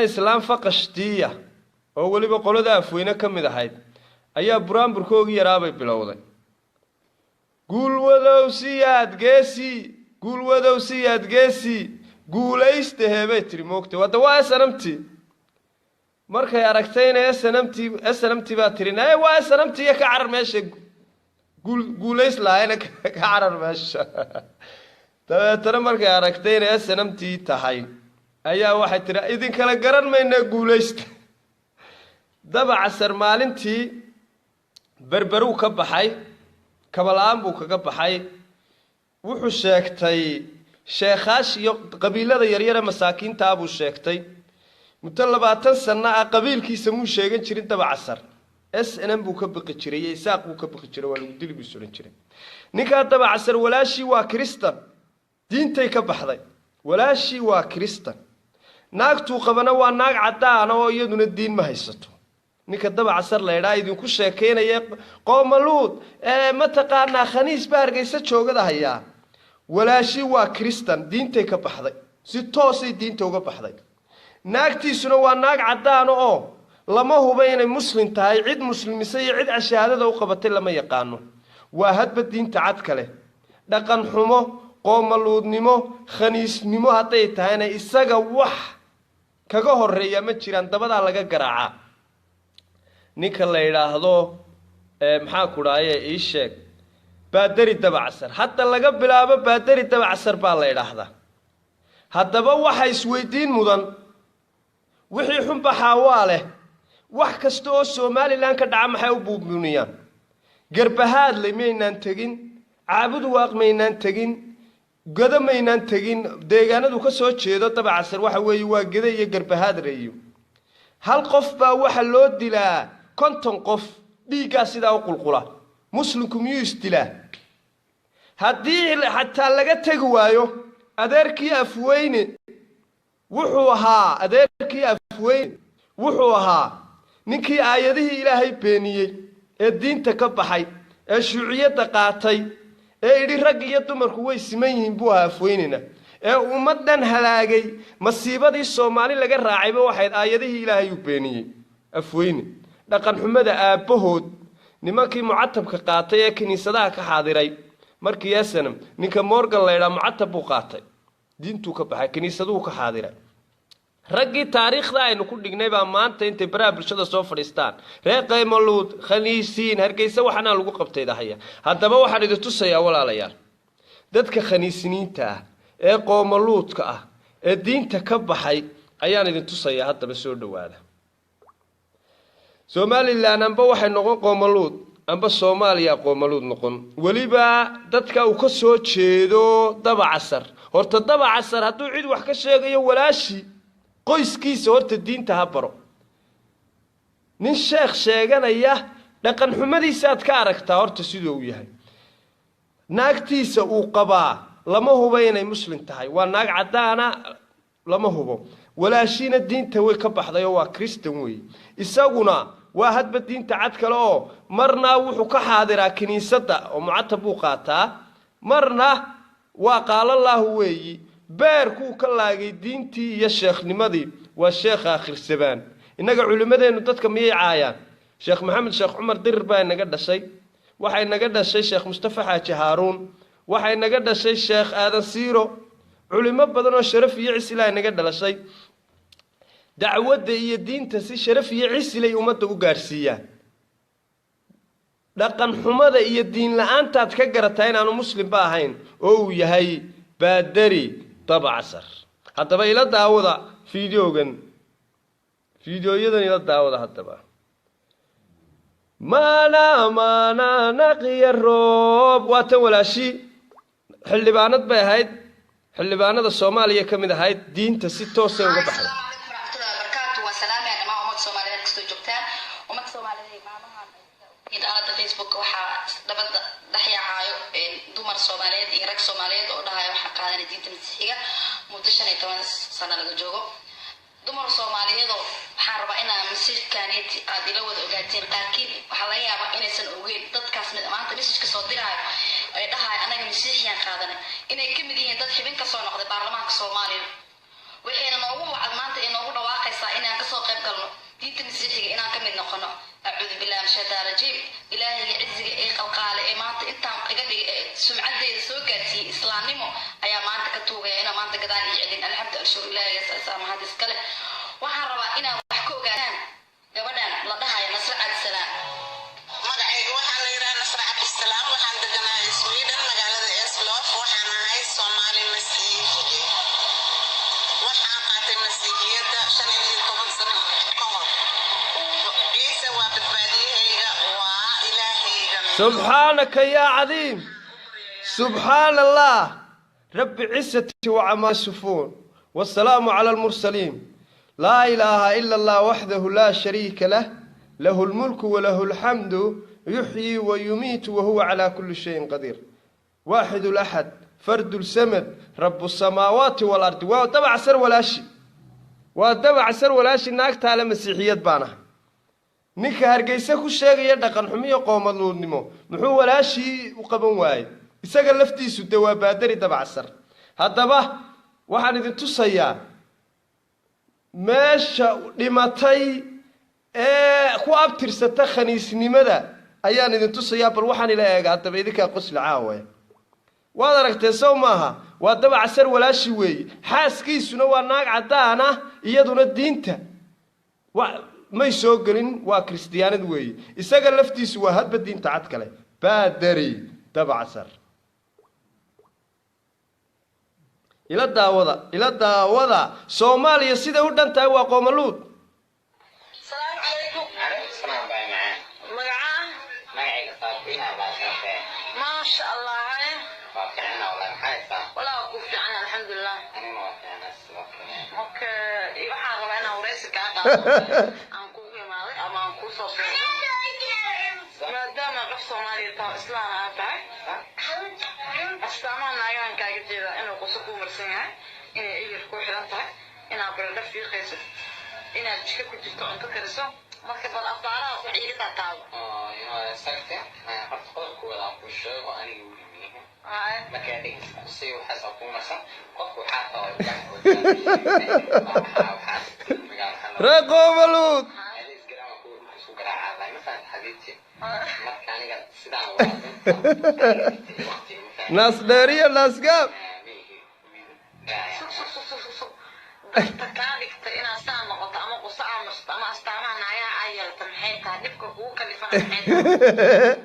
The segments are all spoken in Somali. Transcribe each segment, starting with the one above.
Islaam faqashtiya oo weliba qolada Afweyne ka mid ahayd ayaa buraanburkoogii yaraabay bilowday. Guulwadow siyaad geesi, guulwadow siyaad geesi, guulaysta heebay tiri. Moogtay wadda waa SNMT. Markay aragtayna SNMT, SNMT baa tiri naye waa SNMT iyo ka carar meesha, guulays lahayna ka carar meesha. Dabeetana markay aragtay inay SNMT tahay ayaa waxay tihi idinkala garan maynaa, guulaysta. Dabacasar maalintii Berberuu ka baxay, kaba-la-aan buu kaga baxay. Wuxuu sheegtay sheekaash iyo qabiilada yaryare masaakiintaa buu sheegtay. Muddo 20 sano ah qabiilkiisa muu sheegan jirin Dabacasar. SNM buu ka biqi jiray iyo Isaaq buu ka biqi jiray, waa lagu dili buu is odhan jiray. Ninkaa Dabacasar walaashii waa Kiristan, diintay ka baxday. Walaashii waa Kiristan, naagtuu qabana waa naag caddaana oo iyaduna diin ma haysato. Ninka Dabacasar la idhaa idinku sheekaynaya qoomaluud mataqaanaa khaniis baa Hargeysa joogada hayaa. Walaashii waa Kiristan, diintay ka baxday, si toosay diinta uga baxday. Naagtiisuna waa naag caddaana oo lama huba inay muslim tahay, cid muslimise iyo cid ashahaadada u qabatay lama yaqaano. Waa hadba diinta cad kale. Dhaqan xumo, qoomaluudnimo, khaniisnimo hadday tahayna isaga wax kaga horeeya ma jiraan, dabadaa laga garaacaa. Ninka la yidhaahdo maxaa ku dhaaye ii sheeg, Baadari Dabacasar, hadda laga bilaabo Baadari Dabacasar baa la yidhaahdaa. Haddaba waxa isweydiin mudan, wixii xunbaxaa waa leh, wax kasta oo Somalilan ka dhaca maxay u buubuniyaan? Garbahaadley maynaan tegin, Caabuduwaaq maynaan tegin, Gado maynaan tegin. Deegaanadu ka soo jeedo Dabacasar waxa weeye waa Gede iyo Garbahaadle. Iyo hal qof baa waxa loo dilaa 50 qof, dhiiggaa sidaa u qulqula. Muslimku miyuu isdilaa? Haddii xataa laga tegi waayo, adeerkii Afweyne wuxuu ahaa, adeerkii Afweyne wuxuu ahaa ninkii aayadihii Ilaahay beeniyey ee diinta ka baxay ee shuuciyadda qaatay ee idhi rag iyo dumarku way siman yihiin buu ahaa Afweynena, ee ummad dhan halaagay. Masiibadii Soomaali laga raacayba waxayd aayadihii Ilaahay uu beeniyey Afweyne. Dhaqan xumada aabbahood, nimankii mucatabka qaatay ee kiniisadaha ka xaadiray markii SNM, ninka Morgan laydhaa mucatab buu qaatay, diintuu ka baxay, kiniisaduhu ka xaadiray. Raggii taariikhda aynu ku dhignay baa maanta intay baraha bulshada soo fadhiistaan reer qaymaluud, khaniisiin, Hargeysa waxaanaa lagu qabtay dahaya. Haddaba waxaan idin tusayaa, walaalayaal, dadka khaniisiniinta ah ee qoomaluudka ah ee diinta ka baxay ayaan idin tusayaa. Haddaba soo dhowaada. Somalilan amba waxay noqon qoomaluud, amba Soomaaliya qoomaluud noqon. Weliba dadka uu ka soo jeedo Dabacasar, horta Dabacasar hadduu cid wax ka sheegayo, walaashii qoyskiisa horta diinta ha baro. Nin sheekh sheeganaya dhaqan xumadiisaaad ka aragtaa horta siduu uu yahay. Naagtiisa uu qabaa lama hubo inay muslim tahay, waa naag caddaana, lama hubo. Walaashiina diinta way ka baxday oo waa Kristan weeye. Isaguna waa hadba diinta cad kale oo marna wuxuu ka xaadiraa kiniisadda oo mucatab buu qaataa, marna waa qaalalaahu weeyi. Beerkuu ka laagay diintii iyo sheekhnimadii, waa sheekha akhirsadaan. Innaga culimmadeennu dadka miyay caayaan? Sheekh Maxamed Sheekh Cumar Dirir baa inaga dhashay, waxay naga dhashay Sheekh Mustafa Xaaji Haaruun, waxay naga dhashay Sheekh Aadan Siiro. Culimo badan oo sharaf iyo cisilaa inaga dhalashay. Dacwadda iyo diinta si sharaf iyo cisilay ummadda u gaadhsiiyaan. Dhaqan xumada iyo diin la-aantaad ka garataa inaanu muslimba ahayn oo uu yahay Baadari Dabacasar. Haddaba ila daawada fideogan, fideoyadan ila daawada. Haddaba maana maana naqiya roob waa tan. Walaashii xildhibaanad bay ahayd, xildhibaanada Soomaaliya ka mid ahayd, diinta si toosay uga baxday. Asalaamu calaykum waraxmatullahi wabarakaatu. Waa salaamaya dhammaan ummadda Soomaaliyeed kastoo joogtaan. Ummadda Soomaaliyeed, maalmahan aalada Facebook waxaa dabada dhexyaacaayo dumar Soomaaliyeed iyo rag Soomaaliyeed oo dhahayo waxaan qaadanay diinta Masiixiga muddo 15 sano laga joogo. Dumar Soomaaliyeedoo, waxaan rabaa inaa message-kaneeti aad ila wada ogaateen. Qaarkiin waxaa laga yaabaa inaysan ogeyn dadkaas maanta message-ka soo diraayo ay dhahayo anaga Masiixiyaan qaadanay inay ka mid yihiin dad xibin kasoo noqday baarlamaanka Soomaaliya. Waxayna noogu wacad maanta ay noogu dhawaaqaysaa Kasoo qayb galno diinta Masiixiga, inaan ka mid noqono. Acuudu billahi min shaytaan rajiim. Ilaahayga ciziga ee qalqaale ee maanta intaan iga dhigay ee sumcadeeda soo gaarsiiyey islaamnimo ayaa maanta ka tuugaya inaa maanta gadaal ii celin. Alxamdu alshukr, Ilaahigaas asaa mahad iskale. Waxaan rabaa inaad wax ka ogaataan gabadhan la dhahayo Nasre Cabdisalaam. Magacayga waxaa la yidhaha Nasre Cabdisalaam. Waxaan deganahay Sweden, magaalada Eslöv. Waxaan ahay Soomaali Masiixi. Waxaan qaatay Masiixiyadda 15 sano ka hor. Ciise waa badbaadiyahayga, waa Ilaahayga. Subxaanaka yaa cadiim, subxaana Allah, rabbi cisati wacamaa yasifuun, wasalaamu cala almursaliin. Laa ilaaha ila Allah waxdahu laa shariika lah, lahu lmulku walahu alxamdu, yuxyii wayumiitu wahuwa calaa kulli shayin qadiir, waaxid laxad, fardu lsamad, rabu samaawaati waalardi. Waa Dabacsar walaashi, waa Dabacsar walaashi. Naagtaale Masiixiyad baan ahay. Ninka Hargeysa ku sheegaya dhaqan xumiyo qoomaluudnimo, muxuu walaashii u qaban waayey? Isaga laftiisu dee waa baadari Dabacsar. Haddaba waxaan idin tusayaa meesha dhimatay ee ku abtirsata khaniisnimada ayaan idin tusayaa. Bal waxaan ila eega haddaba, idinkaa qosla caawe. Waad aragtee, sow maaha? Waa Dabacsar walaashi weeye. Xaaskiisuna waa naag caddaan ah, iyaduna diinta wa may soo gelin, waa Kristiyaanad weeye. Isaga laftiisu waa hadba diinta cad kale, baadari Dabacsar. Ila daawada, ila daawada. Soomaaliya siday u dhan tahay waa qoomaluud. Salaamu calaykum. Calaykum salaam baa macaan. Magacaa? Magacayga Saafina baa Saafee. Maasha Allah, haye. Waa fiicana walaa, maxaa haysaa? Walaa waa kuu fiican, alxamdulilah. Aniguna waa fiicnaa sidoo kale. Okay, waxaan rabaa inaan wareysi kaa qaado, aan kugu imaaday ama aan kuu soo booqdo, maadaama qof Soomaaliya taho, Islaan aad tahay. Astaamaha naagahan kaaga jeedaa inuu quso kuu marsan yahay, inay ilir ku xiran tahay, inaad baradho fiiqayso, inaad jiko ku jirto, cunto kariso. Marka bal afaaraha wax iiga taataabo. Oo inoo sagte horta qodobka wada aan kuu sheego, aniga weli miihi. Haye. Markaa dhegeysta si waxaas oo kuu marsan qofku waxaa tahay waxaas magaala. Ree qoomaluud. Isgaraama kuwa dhulka isku garaacaa lahay, ma fahamta xabiibti? Marka aniga sidaan waa waqti. Naas dheeriyo naasgaab. Sug, sug, sug, sug, sug, sug. Dadka kaa dhigta inaad saa noqoto ama quso aa marsato ama astaamaha naayaha aa yeelato maxay tahay? Dhibka kugu kalifana maxay tahay?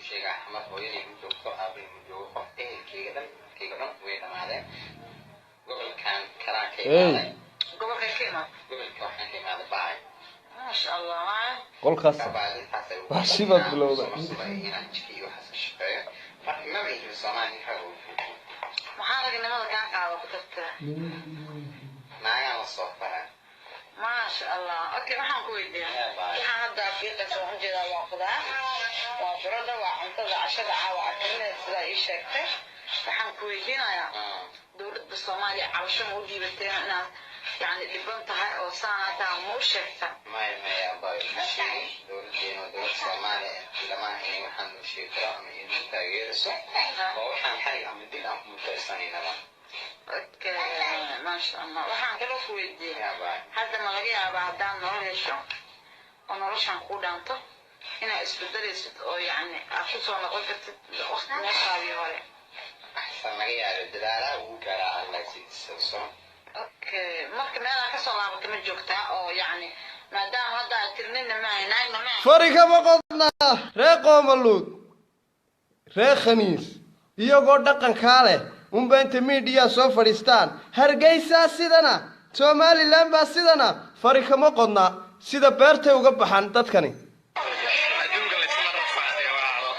Sheegaa xamar hooyaday ma joogto, aabay ma joogo, qof ehelkeyga dhan keyga dhan way dhamaadeen. Gobolkan kalaan ka imaaday. Gobolkay ka imaad? Gobolka waxaan ka imaaday Baay. Maasha Allah, haye. Qolkaas. Kabacdi intaas ay Wax shibaad bilowday. Inaan jiko iyo waxaas ka shaqeeyo. Marka maba ihi Soomaali rag. Maxaa ragnimada kaa qaada ku tartaa? Naagaan la soo faraa. Maasha Allah. Okay, waxaan ku weydiiyaa, waxaan hadda afiiqaysa waxaan ujeedaa waa qudaar, waa baradho, waa cuntada cashada caawa aad karinaysa sidaa ii sheegtay. Waxaan ku weydiinayaa, dowladda Soomaaliya cabasho ma u dhiibatay inaad yani dhiban tahay oo saan hataa ma u sheegta? Maya, maya abaayo, ma sheegin. Dowladeena waa dowlad Soomaaliya, lama inay waxaan noo sheegi karo ama inuu taageerayso waa waxaan xarig ama dil aan ku mutaysanaynaba. Okay, maasha Allah. Waxaan kaloo ku weydiiyey, Ya abaayo. hadda ma laga yaabaa haddaan nolol hesho oo noloshan kuu dhaanto inaad isbedelaysid oo yacni aad kusoo noqon kartid waqti meeshaadii hore? Axsan, laga yaabo, dadaalaa ugu gaaraa Allah sidiisa soo. Okay, marka meelaa kasoo laabata ma joogtaa oo yacni maadaama hadda aad tirnina maahay, naagna maahay? Fari kama qodnaa. Ree qoomaluud, ree khaniis, iyagoo dhaqankaa leh unba inta miidhiyaa soo fadhiistaan, Hargeysaa sidana, Somalilan baa sidana. Fari kama qodna, sida beertay uga baxan dadkani. Adduunka laysma rafaaday, walaalo.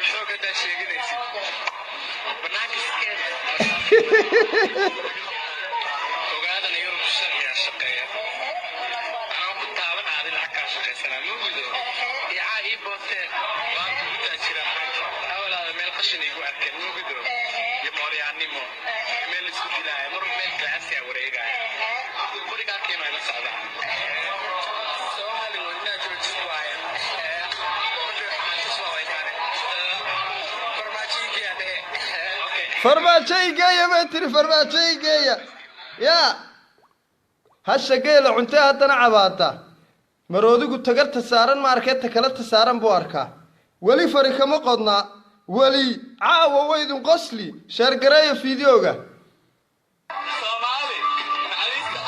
Xoog haddaa sheeganaysid banaanka ogaadana Yurub sharciyaa shaqeeya. Anaa ku taaban aadi lacag kaa shaqaysanaa ma gudo icaa ii boosteen waan kugu taajira awalaada meel qashin iigu arkeen ma gudo iyo mooryaanimo iyo meel isku dilaaya mar meel ganacsiyaa wareegaya qorigaa keeno ila socdaa. Soomaali wadnaa joojis waaye. Farmaajo igeeya dhehe, okay. Farmaajo igeeya bay tiri, farmaajo igeeya. Yaa Hasha geela cuntee haddana cabaada. Maroodigu tagarta saaran ma arkee, ta kale ta saaran buu arkaa. Weli fari kama qodna, weli caawa waydun qosli. Share gareeyo fideoga. Soomaali naxariista.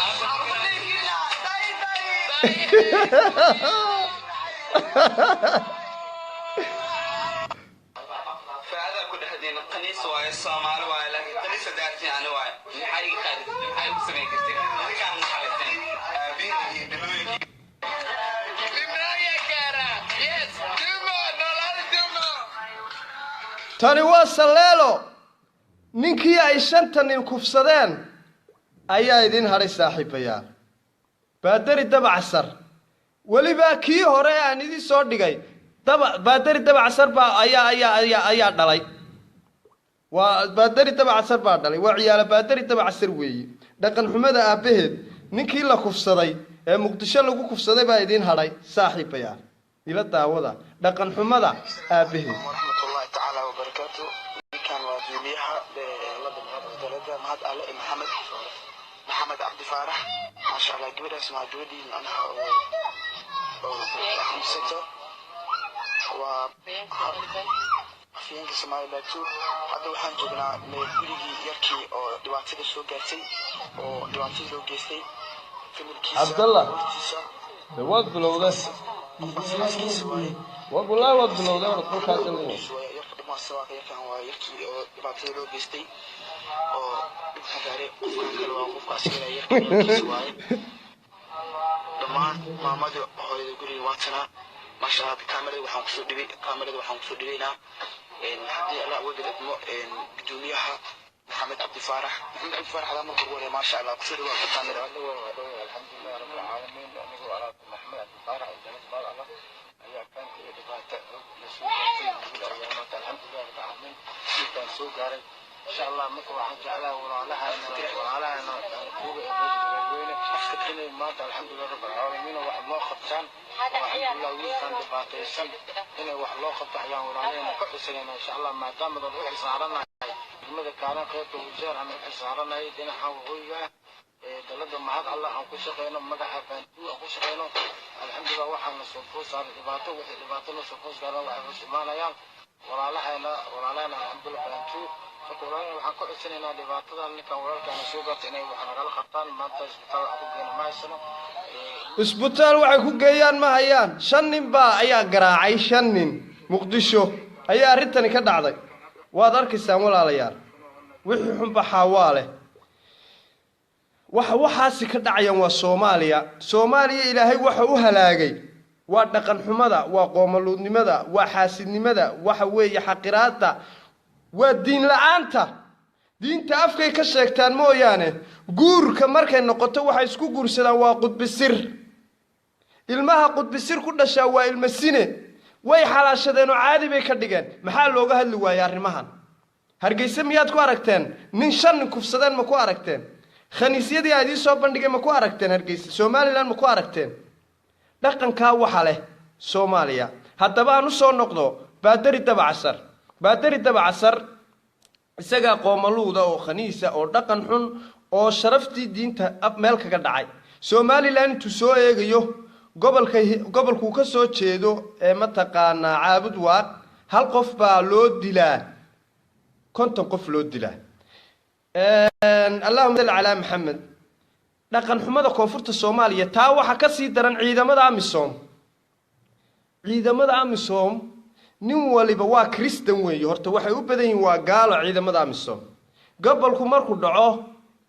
Faada ku dhexdiina qaniis waaye, Soomaali waaye, laakiin qaniis hadaartiin ani waaye. Maxaa iga qaadi? Maxaa igu samayn kartiin? Idinkaan naxariisteen aabihiin iyo dhalooyinkii. Yes, dumo noolaada dumo. Tani waa Salleelo. Ninkii ay shanta nin kufsadeen ayaa idin hadhay, saaxiibayaal. Baadari Dabacasar, weliba kii hore aan idin soo dhigay daba Baadari Dabacasar baa ayaa dhalay. Waa Baadari Dabacasar baa dhalay, waa ciyaala Baadari Dabacasar weeye. Dhaqan xumada aabbaheed. Ninkii la kufsaday ee Muqdisho lagu kufsaday baa idiin hadhay, saaxiibayaal. Ila daawada dhaqan xumada aabbaheed. Waraxmatullahi tacaala wabarakaatu. Ninkan waa guddoomiyaha dalada Mahad Alle, Maxamed Cabdi Faarax. Maasha Allah, gabadhaas waa gabadhii macnaha oo xamsato, waa afhayeenka Somaliland two. Hadda waxaan joognaa gurigii yarkii oo dhibaatada soo gaartay, oo dhibaatada loo geystay familkiisa. Cabdallah. Hortiisa. De waad bilowday. Xaaskiisa waaye. Wallaahi waad bilowday orod kolkaas. Yarka dhimaasa waa yarkan, waa yarkii oo dhibaatada loo geystay oo dhibka gaaray. Qofkan kale waa qofkaas yara, yarka wiilkiisa waaye. Dhammaan maamadii hooyada guriga waatanaa. Maasha Allah, kaamirada waxaan kusoo dhibaynaa, haddii Allah awood idmo, gudoomiyaha Maxamed Cabdi Faarax. Maxamed Cabdi Faarax adaa marka ugu horeeya, maasha Allah, kusoo dhawaa kaamirada. Alxamdulilah rabbil caalamiin. Anigoo alaabta Maxamed Cabdi Faarax oo dalad maal Allah ayaa kaanta iyo dhibaata la soo gaartay wiil ayaa maanta, alxamdulilah rabbil caalamiin, dhibkaan soo gaaray insha Allah. Marka waxaan jeclahay walaalahana kuuga ee meesha reerweyne inay maanta, alxamdulilah rabbil caalamiin, wax noo qabtaan oo, alxamdulilah, wiilkan dhibaataysan inay wax loo qabto ayaan walaalahena ka xusanayna insha Allah, maadaama dad u xilsaaranahay degmada Kaaran, qaybta Wajeer aan u xilsaaranahay dhinaca waqooyiga ah ee dalada Mahad Allah aan ku shaqeyno, magaca Baantuu aan ku shaqeyno. Alxamdulilah, waxaan na soo food saaray dhibaato. Wixii dhibaato na soo food saaran waxay hoos imaanayaan walaalahayna, alxamdulilah, Baantuu. Marka walaalahayna waxaan ka codsanaynaa dhibaatadan ninkan walaalkaana soo gaartay inay wax nagala qabtaan. Maanta isbitaal wax ku geena ma haysano. Isbitaal waxay ku geeyaan ma hayaan. Shan nin baa ayaa garaacay, shan nin. Muqdisho ayaa arrintani ka dhacday. Waad arkaysaan, walaalayaal, wixii xunba xaawaa leh. Waxa waxaasi ka dhacayaan waa Soomaaliya. Soomaaliya Ilaahay waxa u halaagay waa dhaqan xumada, waa qoomaluudnimada, waa xaasidnimada, waxa weeye xaqiraadda, waa diin la-aanta. Diinta afkay ka sheegtaan mooyaane, guurka markay noqoto waxay isku guursadaan waa qudbisir. Ilmaha qudbisir ku dhashaa waa ilma sine. Way xalaashadeen oo caadi bay ka dhigeen. Maxaa looga hadli waayey arrimahan? Hargeysa miyaad ku aragteen nin shan nin kufsadeen? Ma ku aragteen? Khaniisyadii aa idiin soo bandhigay ma ku aragteen Hargeysa? Somaliland ma ku aragteen? Dhaqankaa waxa leh Soomaaliya. Haddaba aan usoo noqdo Baadari Dabacasar. Baadari Dabacasar isagaa qoomaluuda oo khaniisa oo dhaqan xun oo sharaftii diinta meel kaga dhacay. Somaliland intuu soo eegayo gobolka, gobolkuu ka soo jeedo ee mataqaanaa Caabud Waaq, hal qof baa loo dilaa, 50 qof loo dilaa. Allahuma salli calaa Maxamed. Dhaqan xumada koonfurta Soomaaliya taa waxaa ka sii daran ciidamada AMISOM. Ciidamada AMISOM nin waliba waa Kristan weeye. Horta waxay u badan yihiin waa gaalo ciidamada AMISOM. Gobolku markuu dhaco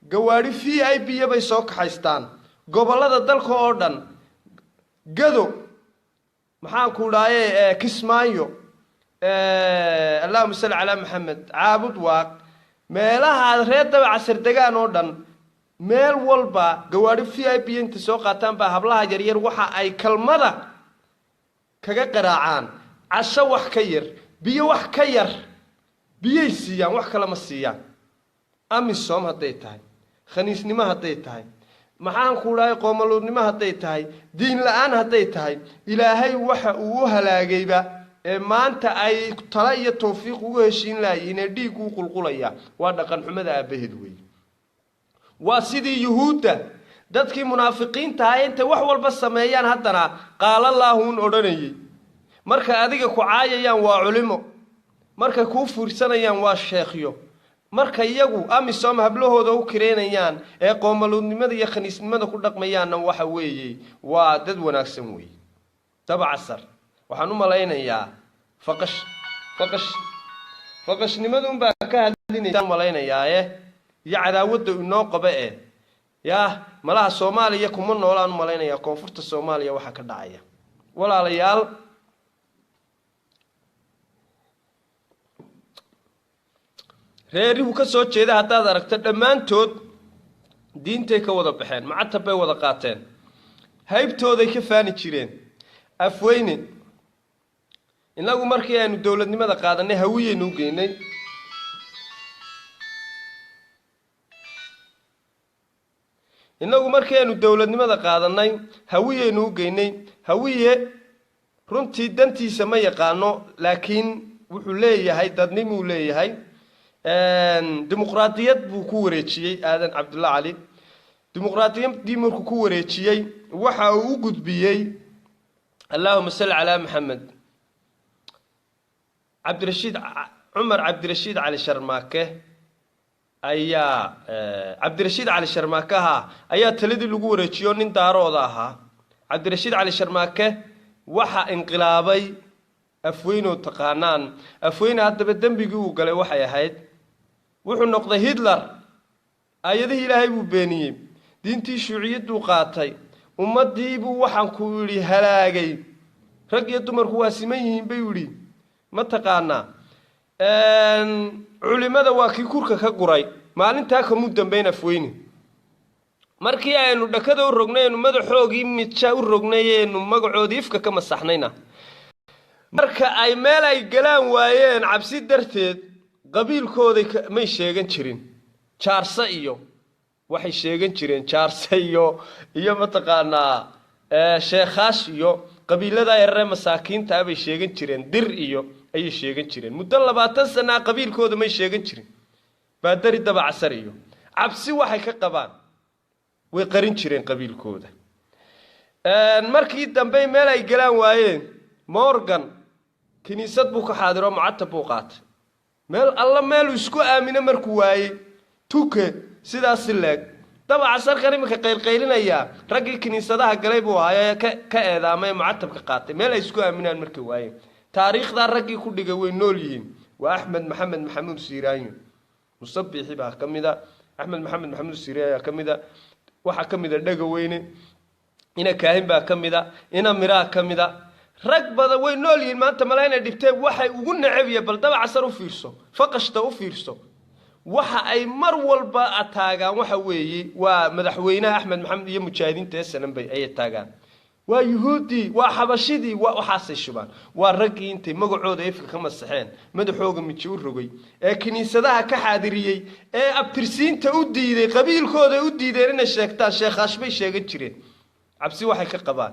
gawaadhi VIP bay soo kaxaystaan gobollada dalka oo dhan. Gado, maxaan ku dhaaye, Kismaayo, allahuma salli calaa Maxamed, Caabud Waaq, meelaha reer Dabacasar degaan oo dhan, meel walba gawaadhi VIP inta soo qaataan baa hablaha yaryar waxa ay kalmada kaga qaraacaan casho wax ka yar, biyo wax ka yar. Biyay siiyaan, wax kale ma siiyaan. AMISOM hadday tahay, khaniisnimo hadday tahay, maxaan ku dhahay, qoomaluudnimo hadday tahay, diin la-aan hadday tahay, Ilaahay waxa uu u halaagayba ee maanta ay tala iyo tawfiiq ugu heshiin lahayiin ee dhiig uu qulqulaya waa dhaqan xumada aabbaheed weeye. Waa sidii Yuhuudda. Dadkii munaafiqiinta ahaa intay wax walba sameeyaan haddana qaalallaahuun odhanayey. Marka adiga ku caayayaan waa culimo, markay kuu fiirsanayaan waa sheekhyo, marka iyagu AMISOM hablahooda u kireynayaan ee qoomaluudnimada iyo khaniisnimada ku dhaqmayaanna waxa weeye waa dad wanaagsan weeye. Dabcasar waxaan u malaynayaa faqash faqash faqashnimaduunbaa ka hadlinaysa malaynayaa iyo cadaawadda inoo qaba ee yaa malaha Soomaaliya kuma noolaan u malaynayaa. Koonfurta Soomaaliya waxaa ka dhacaya, walaalayaal, reerihu ka soo jeeda haddaad aragto dhammaantood diintay ka wada baxeen, macatab bay wada qaateen, haybtooday ka faani jireen. Afweyne innagu markii aynu dowladnimada qaadanay hawiyaynu u geynay. Innagu markii aynu dowladnimada qaadanay hawiyaynu u geynay. Hawiye runtii dantiisa ma yaqaano, laakiin wuxuu leeyahay dadnimuu leeyahay. Dimuqraadiyad buu ku wareejiyey Aadan Cabdulla Cali. Dimuqraadiyaddii markuu ku wareejiyey waxa uu u gudbiyey, allaahuma salli calaa Maxamed, Cabdirashiid Cumar Cabdirashiid Cali Sharmaake ayaa, Cabdirashiid Cali Sharmaake ahaa ayaa taladii lagu wareejiyo, nin daarooda ahaa Cabdirashiid Cali Sharmaake. Waxa inqilaabay Afweynoo taqaanaan. Afweyne haddaba dembigii uu galay waxay ahayd wuxuu noqday Hitler. Aayadihii Ilaahay buu beeniyey, diintii shuuciyadduu qaatay, ummaddiibuu waxaan ku yidhi halaagay. Rag iyo dumarku waa siman yihiin bay yidhi. Ma taqaanaa, culimada waa kii kurka ka guray. Maalintaa kamuu dambayn Afweyne. Markii aynu dhakada u rognay, aynu madaxoogii midja u rognay, eenu magacoodii ifka ka masaxnayna, marka ay meel ay galaan waayeen cabsi darteed qabiilkooday may sheegan jirin. Jaarse iyo waxay sheegan jireen, jaarse iyo mataqaanaa sheekhaash iyo qabiilada yararee masaakiinta bay sheegan jireen, dir iyo ayay sheegan jireen. Muddo 20 sanaa qabiilkooda may sheegan jirin. Baadari Dabacasar iyo cabsi waxay ka qabaan way qarin jireen qabiilkooda. Markii dambe meel ay galaan waayeen, Morgan kiniisad buu ka xaadiro, mucatab buu qaatay. Meel alla meeluu isku aamino markuu waayey, tuke sidaasi leeg. Dabacasarkan iminka qaylqaylinayaa raggii kiniisadaha galay buu ahaayee ka eedaamay mucatabka qaatay. Meel ay isku aaminaan markay waayeen, taariikhdaa raggii ku dhigay way nool yihiin. Waa Axmed Maxamed Maxamuud Siiraanyo, Musabixi baa ka mid a, Axmed Maxamed Maxamuud Siiraanyo ayaa ka mid a, waxaa ka mid a Dhegaweyne, ina Kaahin baa ka mid a, ina Miraa ka mid a. Rag badan way nool yihiin maanta. Mala inay dhibteen waxay ugu necab yahay. Bal Dabacasar u fiirso, faqashta u fiirso, waxa ay mar walba ataagaan waxa weeye waa madaxweynaha Axmed Maxamed iyo mujaahidiinta ee sananbay ayay taagaan. Waa yuhuuddii, waa xabashidii, waa waxaasay shubaan. Waa raggii intay magacooda ifka ka masaxeen, madaxooga miji u rogay, ee kiniisadaha ka xaadiriyey, ee abtirsiinta u diiday, qabiilkooda u diideen inay sheegtaan. Sheekhaash bay sheegan jireen cabsi waxay ka qabaan.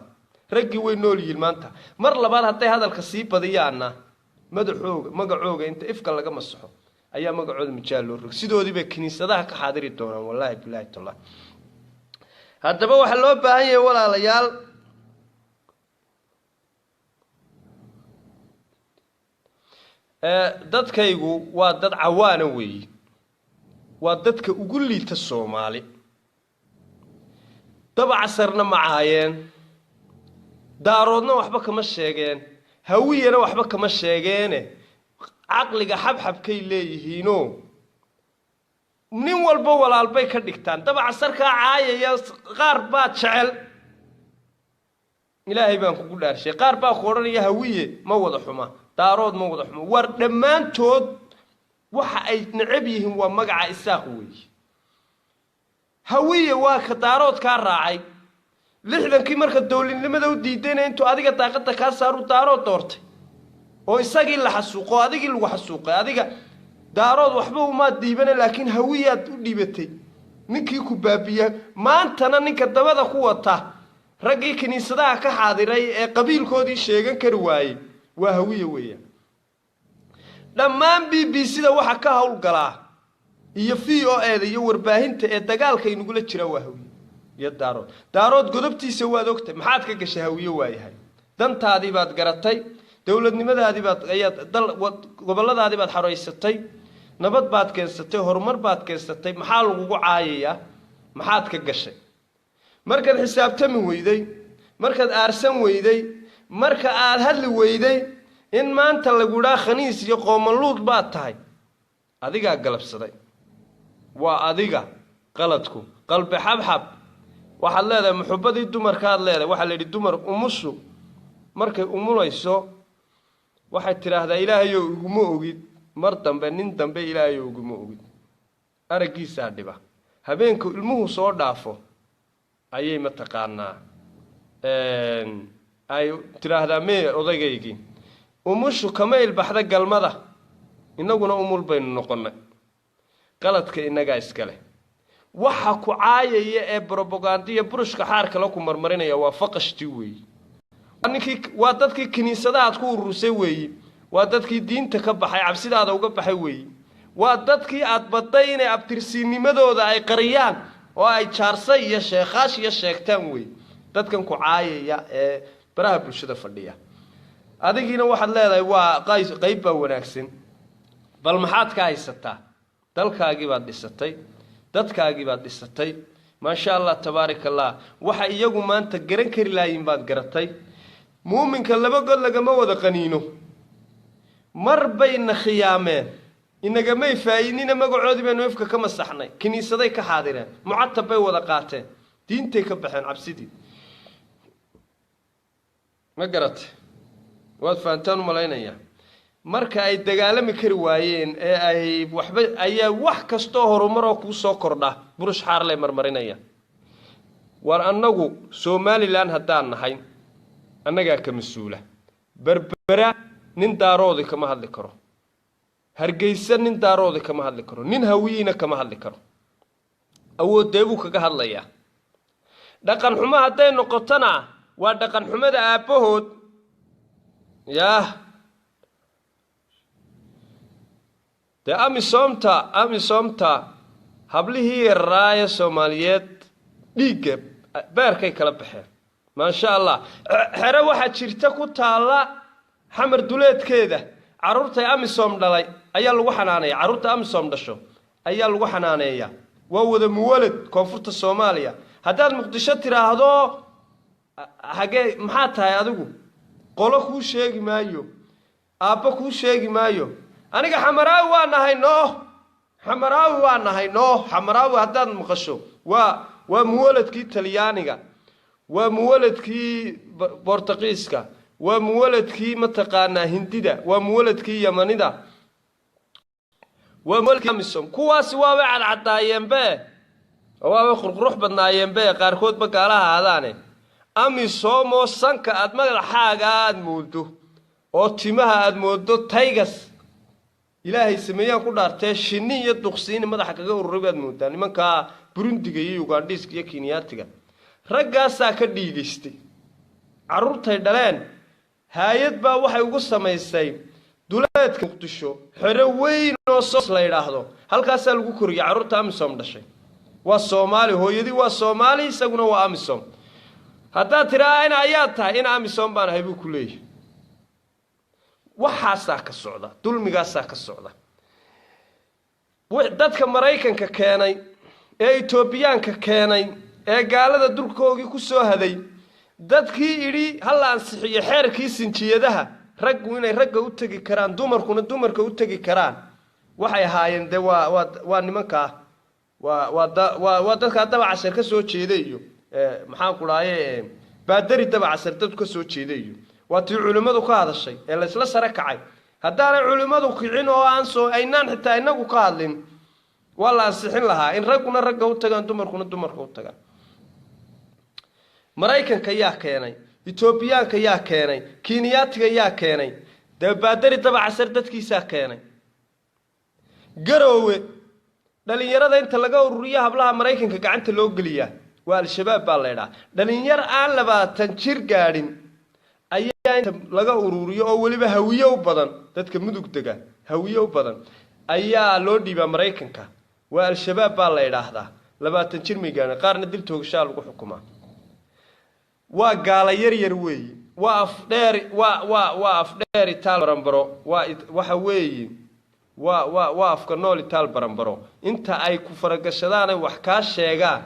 Raggii way nool yihiin maanta. Mar labaad hadday hadalka sii badiyaanna, madaxooga magacooga inta ifka laga masaxo ayaa magacooda mijaal loo rogay, sidoodii bay kiniisadaha ka xaadiri doonaan, wallaahi bilaahi tallah. Haddaba waxaa loo baahan yahay, walaalayaal, dadkaygu waa dad cawaana weeyi, waa dadka ugu liita Soomaali. Dabacasarna ma caayeen, Daaroodna waxba kama sheegeen, Hawiyana waxba kama sheegeene. Caqliga xabxabkay leeyihiinoo nin walba walaalbay ka dhigtaan. Dabacasarkaa caayaya qaar baa jecel. Ilaahay baan kugu dhaarshay, qaar baa ku odhanaya Hawiye ma wada xuma, Daarood ma wada xuma. War dhammaantood waxa ay necab yihiin waa magaca Isaaq weeye. Hawiye waa ka Daarood kaa raacay 60-kii marka dowladnimada u diidayna, intuu adiga daaqada kaa saaru Daarood doortay oo isagii la xasuuqo, adigii lagu xasuuqay. Adiga Daarood waxba umaad dhiibana, laakiin Hawiyaad u dhiibatay ninkii ku baabiya. Maantana ninka dabada ku wata raggii kiniisadaha ka xaadiray ee qabiilkoodii sheegan kari waayey waa Hawiye weeyaan. Dhammaan BBC da waxa ka howlgalaa iyo VOA da iyo warbaahinta ee dagaalka inagula jiraa waa Hawiye. Iyo Daarood, Daarood godobtiisa waad ogtay. Maxaad ka gashay Hawiye? Waayahay, dantaadii baad garatay, dowladnimadaadii baad ayaad dal gobolladaadii baad xareysatay, nabad baad keensatay, horumar baad keensatay. Maxaa lagugu caayayaa? Maxaad ka gashay? Markaad xisaabtami weyday, markaad aarsan weyday, marka aad hadli weyday, in maanta lagu idhaa khaniis iyo qoomaluud baad tahay, adigaa galabsaday. Waa adiga qaladku. Qalbi xabxab waxaad leedahay, muxubadii dumarkaad leedahay. Waxaa la yidhi dumar umushu markay umulayso waxay tidhaahdaa: "Ilaahayow, iguma ogid mar dambe nin dambe, Ilaahayow, iguma ogid." Araggiisaa dhiba. Habeenku ilmuhu soo dhaafo ayay mataqaanaa ay tidhaahdaa: "Mee odaygaygii?" Umushu kama ilbaxda galmada, innaguna umul baynu noqonnay. Qaladka innagaa iskale. Waxa ku caayaya ee brobogandiya burushka xaarka la ku marmarinaya waa faqashtii weeyi. Ninkii waa dadkii kiniisadahaad ku urursay weeyi, waa dadkii diinta ka baxay, cabsidaada uga baxay weeyi, waa dadkii aad badday inay abtirsiinimadooda ay qariyaan oo ay jaarsay iyo sheekaash iyo sheegtaan weey dadkan ku caayaya ee baraha bulshada fadhiya. Adigiina waxaad leedahay waa qayb baa wanaagsan. Bal maxaad ka haysataa? Dalkaagii baad dhisatay, dadkaagii baad dhisatay, maasha Allah, tabaaraka Allah. Waxa iyagu maanta garan kari laayiin baad garatay. Muuminka laba god lagama wada qaniino. Mar bayna khiyaameen, inagamay faa'iidnina, magacoodii baynu ifka ka masaxnay. Kiniisaday ka xaadireen, mucatab bay wada qaateen, diintay ka baxeen cabsidii. Ma garatay? Waad fahantaan u malaynayaa. Marka ay dagaalami kari waayeen ee ay waxba ayaa wax kastoo horumaroo kuu soo kordha burush xaarlay marmarinaya. War annagu Somalilan haddaan nahay, annagaa ka mas-uula. Berbera nin Daaroodi kama hadli karo, Hargeysa nin Daaroodi kama hadli karo, nin Hawiyiina kama hadli karo. Awoodee buu kaga hadlayaa? Dhaqan xumo hadday noqotona, waa dhaqan xumada aabbahood. Yaah, dee Amisomta hablihii yarraa ee Soomaaliyeed dhiigga beerkay kala baxeen, maasha Allah. Xere waxaa jirta ku taalla Xamar duleedkeeda, carruurtay Amisom dhalay ayaa lagu xanaaneeya. Carruurta Amisom dhasho ayaa lagu xanaaneeyaa. Waa wada muwalad koonfurta Soomaaliya. Haddaad Muqdisho tiraahdo hagee, maxaa tahay adigu? Qolo kuu sheegi maayo, aabbo kuu sheegi maayo. Aniga Xamaraawi waa nahay noo, Xamaraawi waa nahay noo. Xamaraawi haddaad maqasho, waa muwaladkii Talyaaniga, waa muwaladkii Bortuqiiska, waa muwaladkii mataqaanaa Hindida, waa muwaladkii Yamanida, waa muwaladkii Amisom. Kuwaasi waabay cadcadaayeenbe, waabay qurqurux badnaayeenbe, qaarkoodba gaalaha aadaane. Amisomoo sanka aad madaxaaga aada moodo oo timaha aada moodo taygas Ilaahay sameeyaan ku dhaartee, shinni iyo duqsiini madaxa kaga ururay baad moodaa nimankaa Burundiga iyo Ugandhiiska iyo Kenyaatiga. Raggaasaa ka dhiigaystay carruurtay dhaleen. Haayad baa waxay ugu samaysay duleedka Muqdisho xero weyn oo soos la yidhaahdo. Halkaasaa lagu koriyay carruurta Amisom dhashay. Waa Soomaali, hooyadii waa Soomaali, isaguna waa Amisom. Haddaad tiraa in ayaad tahay, in Amisom baan ahay buu ku leeyahay. Waxaasaa ka socda, dulmigaasaa ka socda. Dadka Maraykanka keenay ee Etoobiyaanka keenay ee gaalada dulkoogii ku soo haday, dadkii idhi hala ansixiyo xeerkii sinjiyadaha, raggu inay ragga u tegi karaan, dumarkuna dumarka u tegi karaan, waxay ahaayeen dee waa nimankaa, waa dadkaa Dabacasar ka soo jeeda iyo maxaan ku dhahaye Baadari Dabacasar dad ka soo jeeda iyo waa tii culimmadu ka hadashay ee laysla sare kacay. Haddaanay culimmadu kicin oo aan soo aynaan xitaa inagu ka hadlin, waa la ansixin lahaa in ragguna ragga u tagaan, dumarkuna dumarka u tagaan. Maraykanka yaa keenay? Etoobiyaanka yaa keenay? Kenyaatiga yaa keenay? Dee Baadari Dabacasar dadkiisaa keenay. Garoowe dhalinyarada inta laga ururiyo hablaha Maraykanka gacanta loo geliyaa, waa Al-Shabaab baa laydhaha. Dhalinyar aan 20 jir gaadhin ayaa inta laga ururiyo, oo weliba Hawiye u badan, dadka Mudug dega Hawiye u badan, ayaa loo dhiibaa Maraykanka. Waa Al-Shabaab baa la yidhaahdaa. 20 jir may gaadhin, qaarna dil toogashaa lagu xukumaa. Waa gaala yar yar weeyi, waa afdheer, waa afdheer itaal baranbaro, waa waxa weeyi waa afka nool itaal baranbaro. Inta ay ku faragashadaan ay wax kaa sheegaan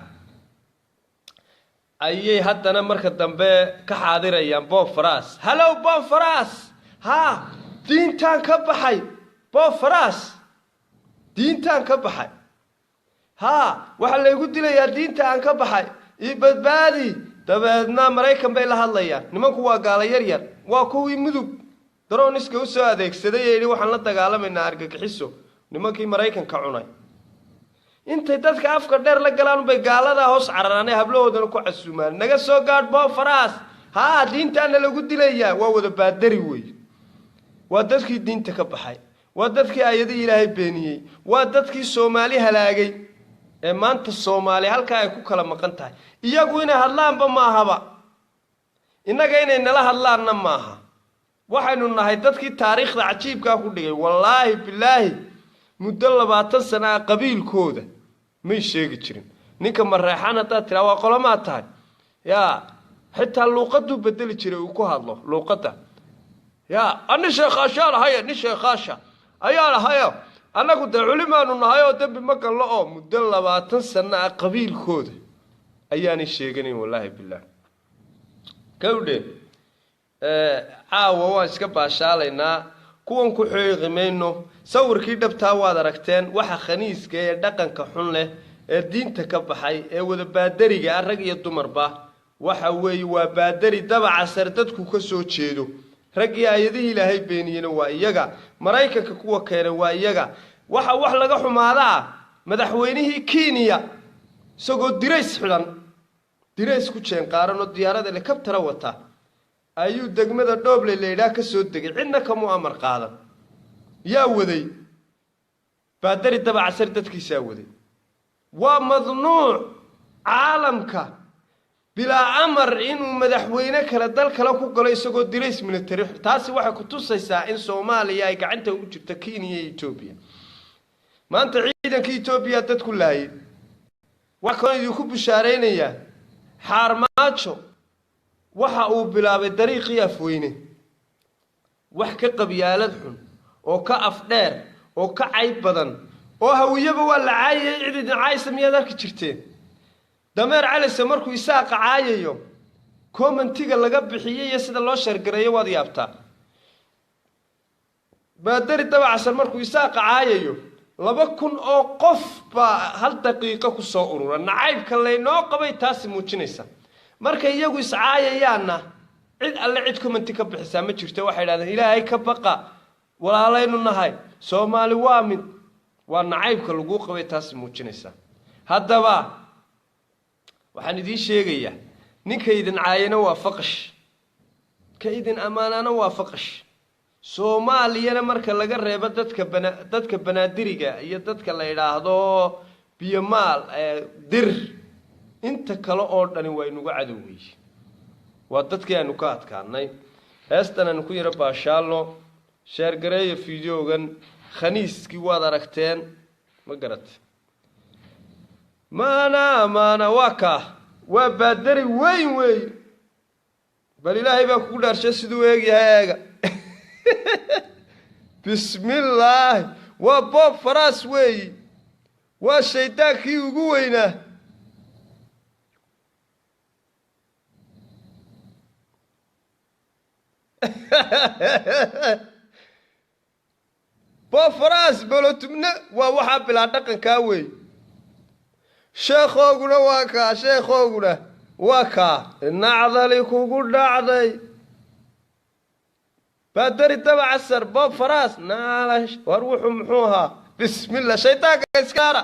ayay haddana marka dambe ka xaadirayaan. Boob Faraas, hallow Boob Faraas, haa, diintaan ka baxay. Boob Faraas, diintaan ka baxay, haa, waxaa laygu dilayaa diinta aan ka baxay, io badbaadi. Dabeedna Maraykan bay la hadlayaan. Nimanku waa gaala yar yar, waa kuwii Mudug drones-ka u soo adeegsaday ee yidhi waxaan la dagaalamaynaa argagixiso. Nimankii Maraykanka cunay intay dadka afka dheer la galaan bay gaaladaa hoos cararaanay, hablahoodana ku casuumaan, naga soo gaadh Boob Faraas, haa, diintaana lagu dilayaa. Waa wada baadari wey, waa dadkii diinta ka baxay, waa dadkii aayadihii Ilaahay beeniyey, waa dadkii Soomaali halaagay ee maanta Soomaali halkaa ay ku kala maqan tahay. Iyagu inay hadlaanba maahaba, innaga inay nala hadlaanna maaha. Waxaynu nahay dadkii taariikhda cajiibkaa ku dhigay. Wallaahi bilaahi, muddo 20 sana ah qabiilkooda may sheegi jirin. Ninka Mareexaan haddaad tiraa waa qolomaa tahay, yaa xitaa luuqaduu bedeli jiray uu ku hadlo luuqadda. Yaa ani sheekhaashaan ahaye, nin sheekhaasha ayaan ahayo, annagu dee culimaanu nahay oo dembi ma gallo. Oo muddo 20 sana ah qabiilkooda ayaanay sheeganayn, wallaahi bilah. Gawdhe, caawa waan iska baashaalaynaa, kuwan ku xooqi mayno. Sawirkii dhabtaa waad aragteen. Waxa khaniiska ee dhaqanka xun leh ee diinta ka baxay ee wada baadariga ah, rag iyo dumarba, waxa weeye waa baadari Dabacasar dadku ka soo jeedo. Raggii aayadihii Ilaahay beeniyena waa iyaga, Maraykanka kuwa keenay waa iyaga. Waxa wax laga xumaadaa, madaxweynihii Kenya isagoo dirays xidhan, dirays ku jeenqaaran oo diyaarad helicopter-a wata ayuu degmada Dhooble laydhaah ka soo degay. Cidna kamuu amar qaadan. Yaa waday? Baadari Dabacasar dadkiisaa waday. Waa madnuuc caalamka bilaa amar inuu madaxweyne kale dal kale ku galo isagoo dirays military. Taasi waxay ku tusaysaa in Soomaaliya ay gacanta ugu jirto Kenya iyo Etoobiya. Maanta ciidanka Etoobiya dad ku laayay. Waxaa kaloo idinku bushaaraynayaa, Xaarmaajo waxa uu bilaabay dariiqii Afweyne. Wax ka qabyaalad xun oo ka afdheer oo ka cayb badan oo Hawiyaba waa la caayayay, cid idin caaysa miyaad arki jirteen? Dameer Calise markuu Isaaqa caayayo, comment-iga laga bixiyey iyo sida loo share-gareeyo waad yaabtaa. Baadari Dabacasar markuu Isaaqa caayayo, 2000 oo qof baa hal daqiiqo ku soo urura. Nacaybka laynoo qabay taasi muujinaysa. Markay iyagu iscaayayaanna, cid alle cid comment-i ka bixisaa ma jirto. Waxay idhahdeen Ilaahay ka baqa, walaalaynu nahay, Soomaali waa mid. Waa nacaybka laguu qabay taasi muujinaysa. Haddaba waxaan idiin sheegayaa, ninka idin caayana waa faqash, ka idin ammaanaana waa faqash. Soomaaliyana marka laga reebo dadka Banaadiriga iyo dadka la idhaahdo Biyomaal, Dir, inta kale oo dhani waa inugu cadowweye, waa dadkii aynu ka adkaanay. Heestan aynu ku yaro baashaalno. Share-gareeya video-gan. Khaniiskii waad aragteen, ma garate? Maana maana waa kaa, waa baadari weyn weey. Bal Ilaahay baa kugu dhaarshay, siduu eegyahay eega. Bismillaahi, waa Boob Faraas weeyi, waa shaydaankii ugu weynaa. Boob Faraas bolotubne waa waxaa bilaa dhaqankaa weey. Sheekhooguna waa kaa, sheekhooguna waa kaa. Nacdali kugu dhacday, baadari Dabacasar, Boob Faraas naalash. War wuxuu muxuu ahaa? Bismillah, shaydaanka iska naara,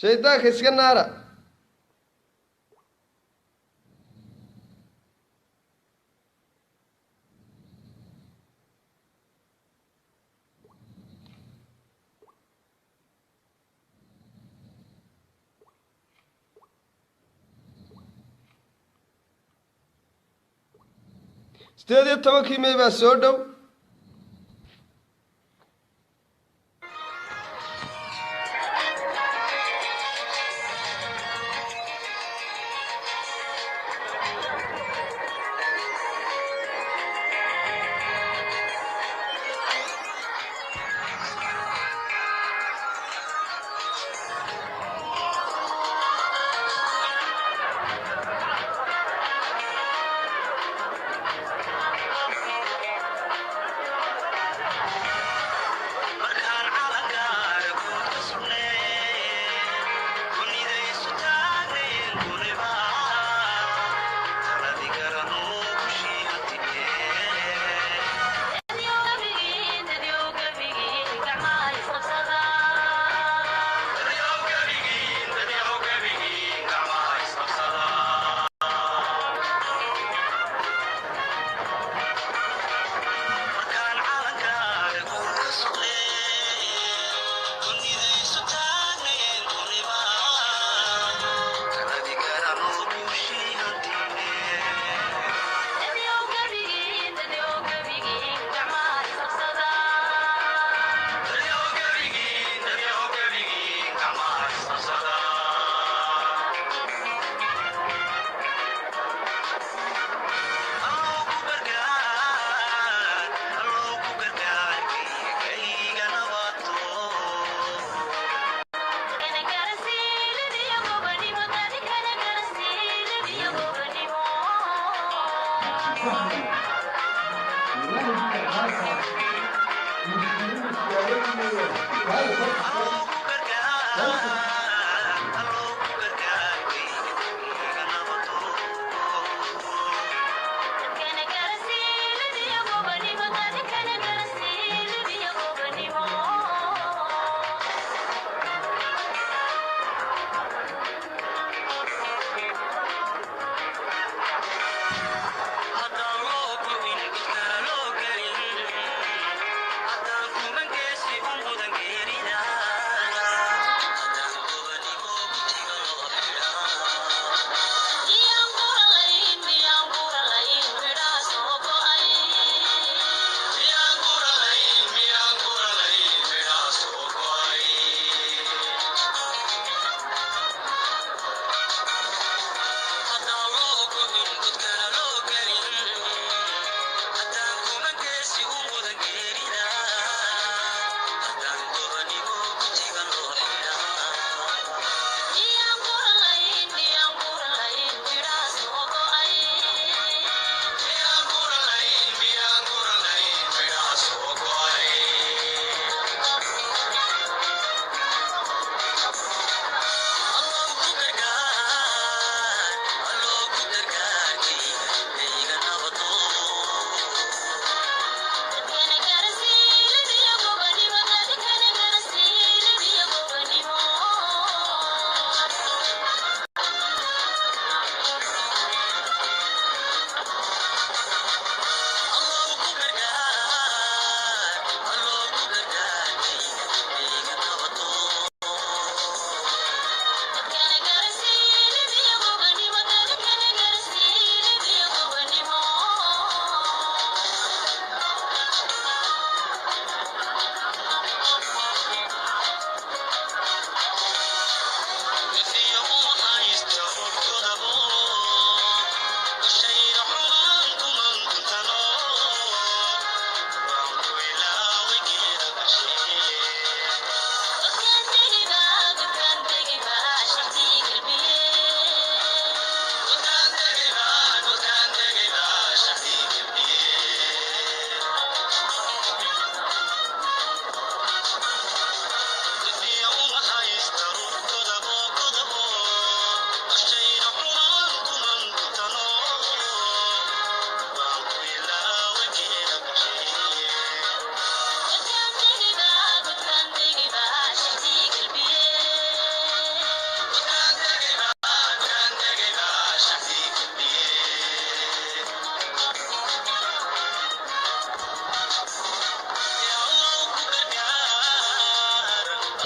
shaydaanka iska naara. 18-kii May baa soo dhow.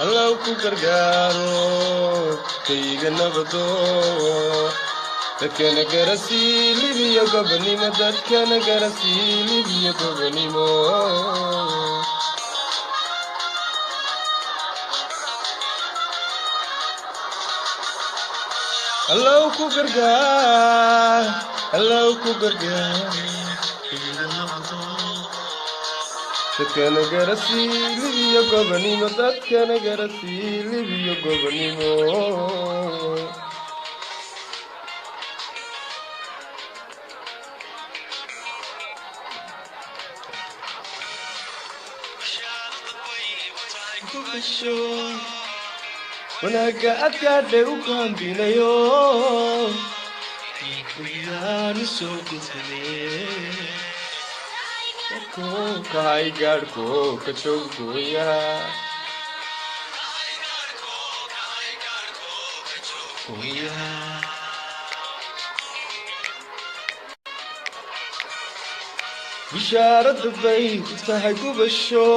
Allow ku gargaaro kayga nabado, dadkana garasii Libiya gobonimo, dadkana garasii Libiya gobonimo. Allow ku gargaar, Allow ku gargaar, dadkana garasii Libiya gobonimo, dadkana garasii Libiya gobonimo. Wanaaga adkaadhe u kaambinayo yaanu soo gudbine, kahay gaadhko ka joog gooyaha gooyaha. Bishaarada bay ku tahay gubasho,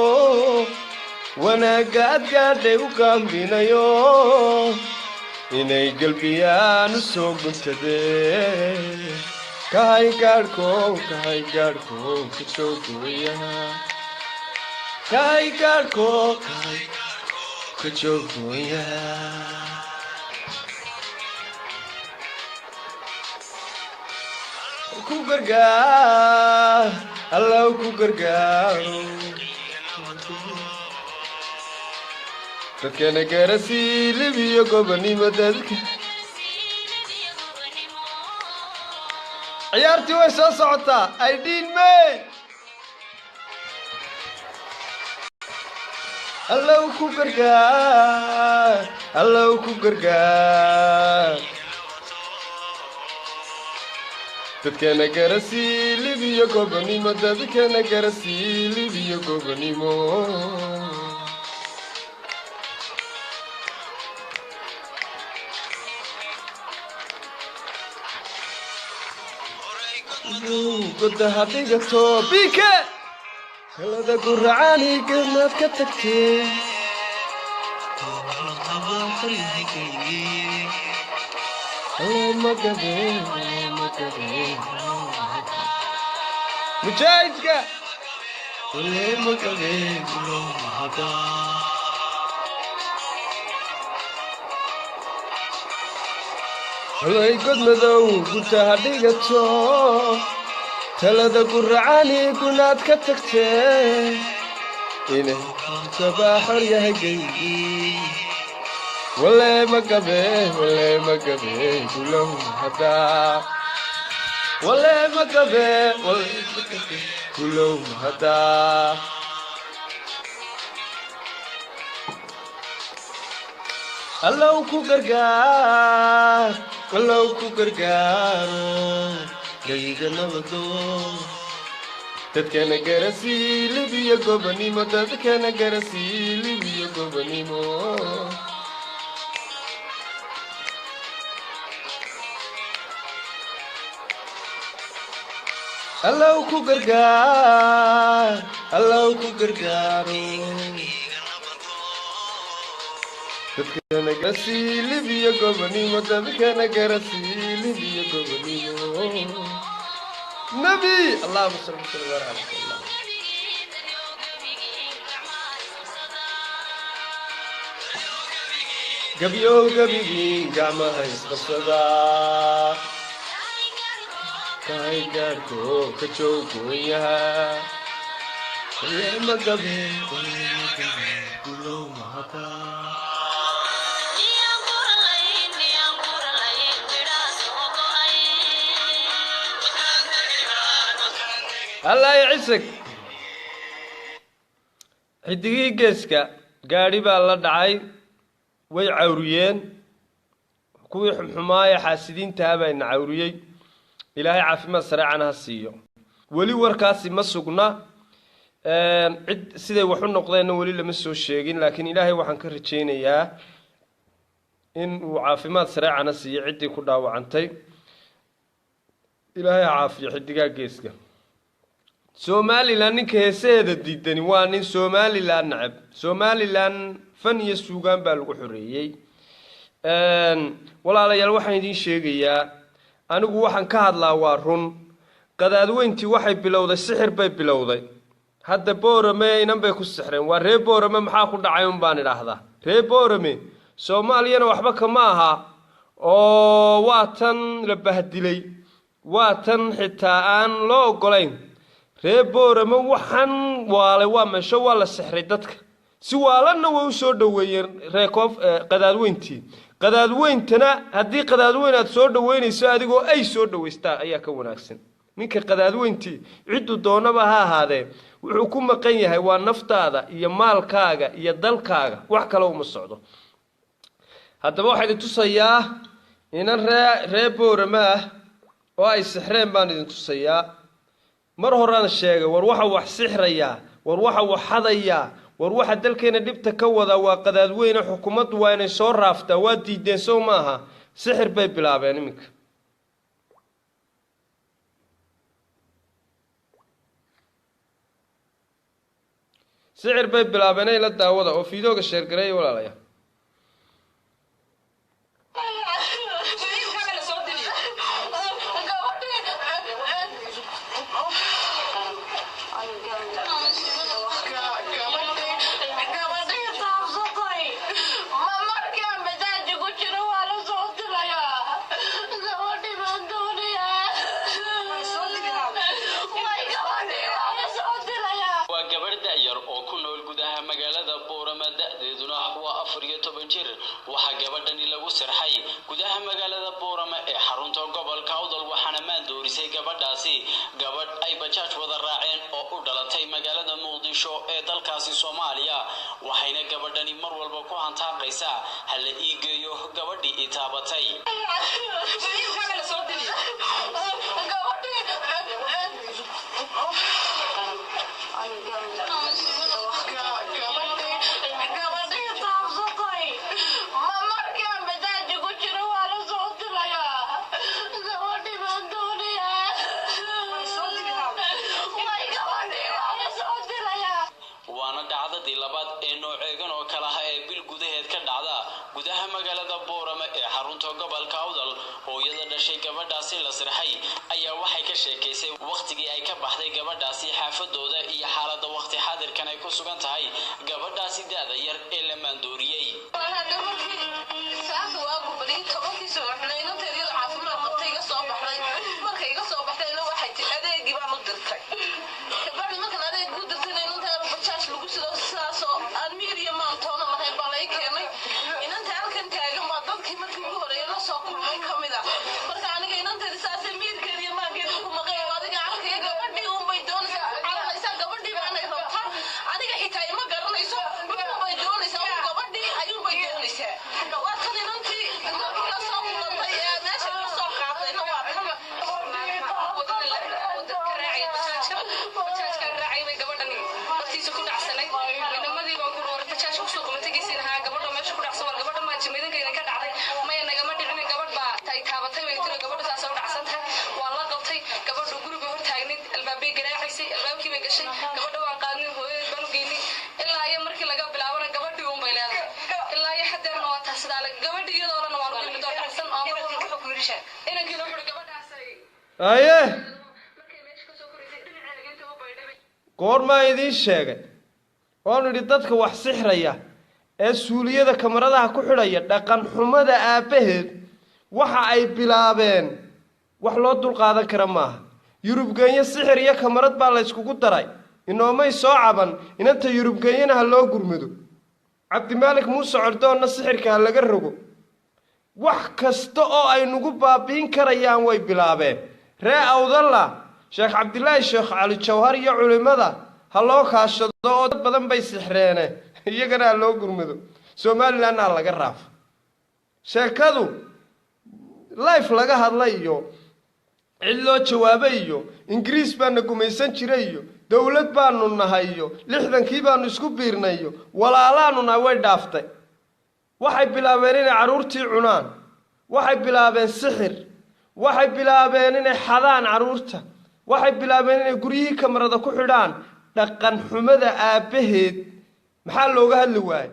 wanaagga adgaadhay u kaambinayo inay galbiyaan u soo guntadeen. Kahay gaadhko, kahay gaadhko ka joog gooyaha, kahay gaadhko, kahay ka joog gooyaha. Ku gargaar, Allow ku gargaaro, dadkana garasii Libiya gobonimo, dadka. Ciyaartii way soo socotaa. Aydhiin mey. Allow ku gargaar, allow ku gargaar dadkana garasii libiyo gobonimo, dadkana garasii libiyo gobonimo. Godaha dhigato bike talada guracaani ganaad ka tagtee. Mujaahidka. Holay god madow gudaha dhigato, talada guracaani gunaad ka tagtee, inay sabaa xor yahay geygii. Wale magabe, wale magabe gulow hadaa, wale magabe, wale magabe gulow hadaa. Allow ku gargaar, allow ku gargaaro gayga nabado, dadkana garasii libiyo gobonimo, dadkana garasii libiyo gobonimo. Allow ku gargaar, allow ku gargaaro dadkana garasii libiyo gobonimo, dadkana garasii libiyo gobonimo. Nabi allahuma salli wasallim ala rasuulillah. Gabyow gabigiin gacmaha isqabsadaa, tahay gaarko ka joogooyaha. Magabe gulow mahadaa. Allah ya cisig. Xidigihii geeska gaadhi baa la dhacay, way cawriyeen kuwii xumxumaaya xaasidiintaha baa ina cawriyey. Ilaahay caafimaad sareecana ha siiyo. Weli warkaasi ma sugna, cid siday wax u noqdeenna weli lama soo sheegin, laakiin ilaahay waxaan ka rajaynayaa in uu caafimaad sareecana siiyo ciddii ku dhaawacantay. Ilaahay ha caafiyo xidigaha geeska. Somalilan ninka heesaheeda diidani waa nin Somalilan nacab. Somalilan fan iyo suugaan baa lagu xoreeyey. Walaalayaal, waxaan idiin sheegayaa, anigu waxaan ka hadlaa waa run. Qadaadweyntii waxay bilowday sixir bay bilowday. Hadda Boorame inan bay ku sixreen. Waa ree Boorame, maxaa ku dhacay un baan idhaahdaa. Ree Boorame Soomaaliyana waxba kama aha, oo waa tan la bahdilay, waa tan xitaa aan loo ogolayn. Ree Boorame waxaan waalay waa meesho waa la sixray dadka, si waalanna way u soo dhoweeyeen ree koof qadaadweyntii. Qadaadweyntana haddii qadaadweyn aad soo dhoweynayso, adigoo ay soo dhoweystaa ayaa ka wanaagsan. Ninka qadaadweyntii cidduu doonaba ha ahaadee, wuxuu ku maqan yahay waa naftaada iyo maalkaaga iyo dalkaaga, wax kale uma socdo. Haddaba waxaa idin tusayaa inan ree Boorame ah oo ay sixreen baan idin tusayaa. Mar horaan sheegay, war waxa wax sixrayaa, war waxa wax xadayaa, war waxa dalkeena dhibta ka wadaa waa qadaadweyne. Xukuumaddu waa inay soo raaftaa. Waa diideen sow maaha? Sixir bay bilaabeen iminka. Sixir bay bilaabeen. Ay la daawada oo fiidooga sheergareeya walaalayaa. Waa gabadh da'yar oo ku nool gudaha magaalada Boorama, da'deeduna waa 14 jir. Waxaa gabadhani lagu sirxay gudaha magaalada Boorama ee xarunta gobolka Awdal, waxaana maandoorisay Gabadhaasi gabadh ay bajaaj wada raaceen oo u dhalatay magaalada Muqdisho ee dalkaasi Soomaaliya, waxayna gabadhani mar walba ku hantaaqaysaa ha la ii geeyo gabadhii i taabatay. Waana dhacdadii labaad ee nooceegan oo kale ah ee bil gudaheed ka dhacda gudaha magaalada Boorama ee xarunta gobolka Awdal. Hooyada dhashay gabadhaasi la sirxay ayaa waxay ka sheekaysay wakhtigii ay ka baxday gabadhaasi xaafadooda iyo xaaladda wakhti xaadirkan ay ku sugan tahay gabadhaasi da'da yar ee la maandooriyey. Haye, goormaa idiin sheegay oonu idhi dadka wax sixraya ee suuliyada kamaradaha ku xidhaya dhaqan xumada aabbaheed waxa ay bilaabeen wax loo dulqaadan kara maaha. Yurubgeenyo sixir iyo kamarad baa la yskugu daray, inoomay soo caban. Inanta Yurubgeenyana ha loo gurmado, Cabdimaalik Muuse Cordoonna sixirka ha laga rogo. Wax kasta oo ay nagu baabi'in karayaan way bilaabeen. Ree Awdalla, Sheekh Cabdilaahi Sheekh Cali Jawhar iyo culimmada ha loo kaashado oo dad badan bay sixreene, iyagana ha loo gurmado. Somalilandna ha laga raafo. Sheekadu life laga hadlay iyo cid loo jawaabay iyo Ingiriis baana gumaysan jiray iyo dowlad baanu nahay iyo 60-kii baanu isku biirnay iyo walaalaanu nahay way dhaaftay. Waxay bilaabeen inay carruurtii cunaan, waxay bilaabeen sixir, waxay bilaabeen inay xadaan carruurta, waxay bilaabeen inay guryihii kamarada ku xidhaan. Dhaqan xumada aabbaheed maxaa looga hadli waayey?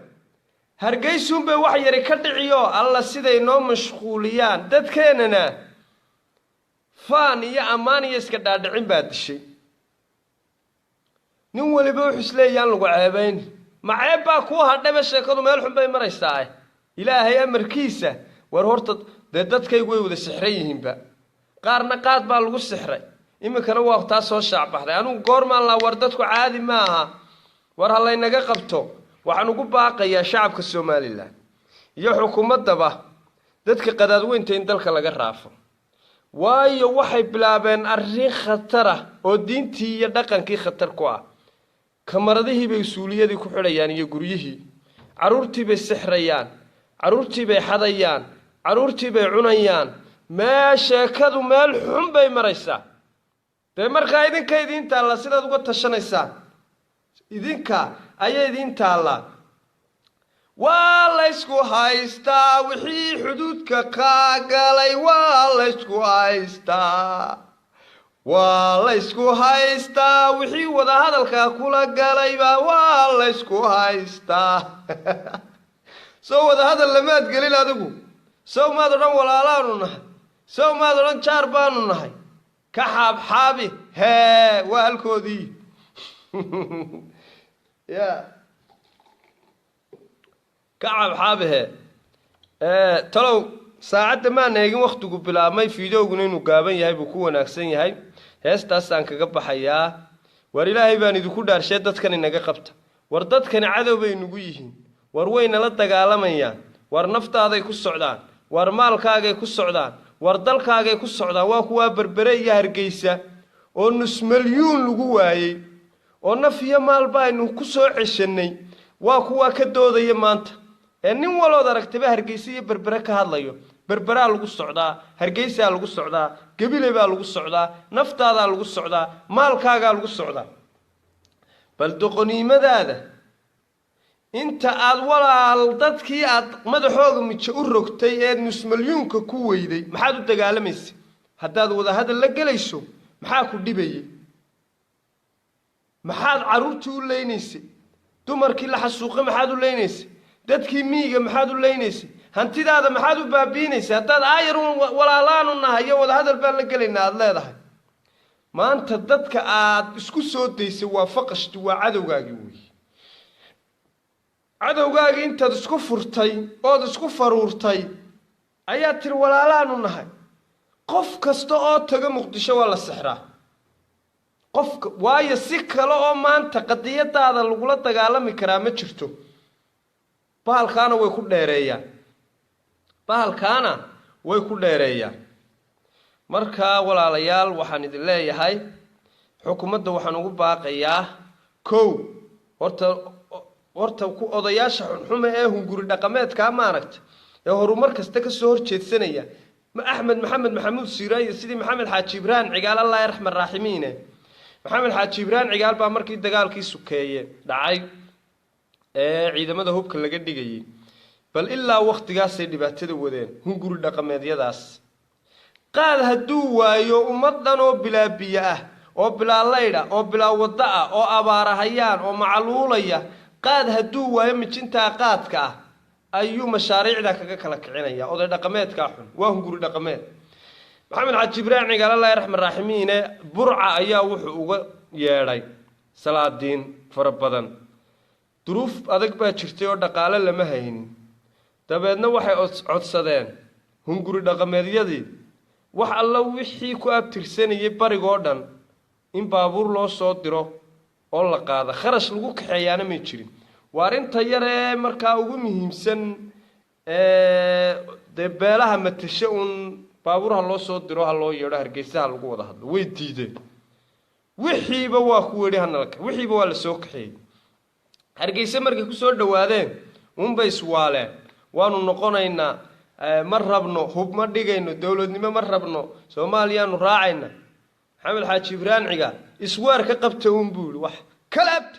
Hargeysuunbay wax yari ka dhiciyo alla siday noo mashquuliyaan dadkeennana. Faan iyo ammaan iyo iska dhaadhicin baa dishay. Nin weliba wuxuu isleeyaan lagu ceebayn, ma ceeb baa kuu hadhayba? Sheekadu meel xun bay maraysaa. Ilaahay amarkiisa, war horta dee dadkaygu way wada sixran yihiinba, qaarna qaad baa lagu sixray, iminkana waa taa soo shaacbaxday. Anigu goormaan laa war dadku caadi ma aha, war ha laynaga qabto. Waxaan ugu baaqayaa shacabka Somalilan iyo xukuumaddaba dadka qadaadweynta in dalka laga raafo, waayo waxay bilaabeen arrin khatara oo diintii iyo dhaqankii khatar ku ah. Kamaradihii bay suuliyadii ku xidhayaan iyo guryihii, carruurtii bay sixrayaan, carruurtii bay xadayaan, carruurtii bay cunayaan. Mee sheekadu meel xun bay maraysaa. Dee markaa idinka idiin taallaa sidaad uga tashanaysaan, idinka ayaa idiin taallaa. Waa laysku haystaa wixii xuduudka kaa galay, waa laysku haystaa, waa laysku haystaa wixii wadahadalka kula galayba, waa laysku haystaa. Soo wadahadal lamaad gelin adigu? Sow maad odhan walaalaanu nahay? Sow maad odhan jaar baanu nahay? Ka xaabxaabi hee, waa halkoodii ya ka xaabxaabi hee. Talow saacadda maan eegin wakhtigu bilaabmay, fiidooguna inuu gaaban yahay buu ku wanaagsan yahay. Heestaasaan kaga baxayaa. War Ilaahay baan idinku dhaarshee, dadkan inaga qabta. War dadkani cadow bay nagu yihiin, war waynala dagaalamayaan, war naftaaday ku socdaan, war maalkaagay ku socdaan, War dalkaagay ku socdaan. Waa kuwaa Berbere iyo Hargeysa oo nus malyuun lagu waayey oo naf iyo maalba aynu ku soo ceshanay. Waa kuwaa ka doodaya maanta ee nin walood aragtaba Hargeysa iyo Berbere ka hadlayo. Berberaa lagu socdaa, Hargeysaa lagu socdaa, Gebile baa lagu socdaa, naftaadaa lagu socdaa, maalkaagaa lagu socdaa. Bal doqoniimadaada inta aad walaal dadkii aad madaxooga mijo u rogtay eed nusmalyuunka ku weyday, maxaad u dagaalamaysa? Haddaad wadahadal la gelayso, maxaa ku dhibayay? Maxaad carruurtii u leynaysay? Dumarkii la xasuuqay maxaad u leynaysay? Dadkii miyiga maxaad u leynaysay? Hantidaada maxaad u baabi'inaysay? Haddaad aayar walaalaanu nahay iyo wadahadal baan la gelaynaa aada leedahay, maanta dadka aad isku soo daysay waa faqashti, waa cadowgaagii weeye. Cadowgaagii intaad isku furtay ood isku faruurtay ayaad tiri walaalaanu nahay. Qof kasta oo taga Muqdisho waa la sixraa qofka, waayo si kale oo maanta qadiyadaada lagula dagaalami karaa ma jirto. Bahalkaana way ku dheereeyaan, bahalkaana way ku dheereeyaan. Marka walaalayaal, waxaan idin leeyahay, xukuumadda waxaan ugu baaqayaa: kow, horta ku odayaasha xunxume ee hunguri dhaqameedkaa maaragta ee horumar kasta kasoo horjeedsanaya, Axmed Maxamed Maxamuud Siiraayo, sidii Maxamed Xaaji Ibraahim Cigaal, Allah yarxam raaximiine, Maxamed Xaaji Ibraahim Cigaal baa markii dagaalkii sukeeye dhacay ee ciidamada hubka laga dhigayay, bal ilaa wakhtigaasay dhibaatada wadeen hunguri dhaqameedyadaas. Qaad hadduu waayo ummad dhan oo bilaa biyo ah oo bilaa laydha oo bilaa waddo ah oo abaarahayaan oo macaluulaya, qaad hadduu waayo, mijintaa qaadka ah ayuu mashaariicda kaga kala kicinaya. Oday dhaqameedkaa xun waa hunguri dhaqameed. Maxamed Xaaji Ibraahim Cigaal, Allah raxman raaximiine, Burca ayaa wuxuu uga yeedhay salaadiin fara badan. Duruuf adag baa jirtay oo dhaqaale lama haynin. Dabeedna waxay codsadeen hunguri dhaqameedyadii wax alla wixii ku abtirsanayay barigoo dhan in baabuur loo soo diro oo la qaada, kharash lagu kaxeeyaana may jirin. Waa arrinta yar ee markaa ugu muhiimsan dee beelaha matashe uun baabuur ha loo soo diro, ha loo yeedho, Hargeysaha lagu wada hadlo. Way diideen wixiiba. Waa ku wedhi hanala, wixiiba waa la soo kaxeeyey. Hargeyse markay kusoo dhowaadeen uunbay iswaaleen: waanu noqonaynaa, ma rabno, hub ma dhigayno, dowladnimo ma rabno, Soomaaliyaanu raacayna. Maxamed Xaaji Ibraahim Cigaal isweer ka qabta uun buu yihi, wax kalaabta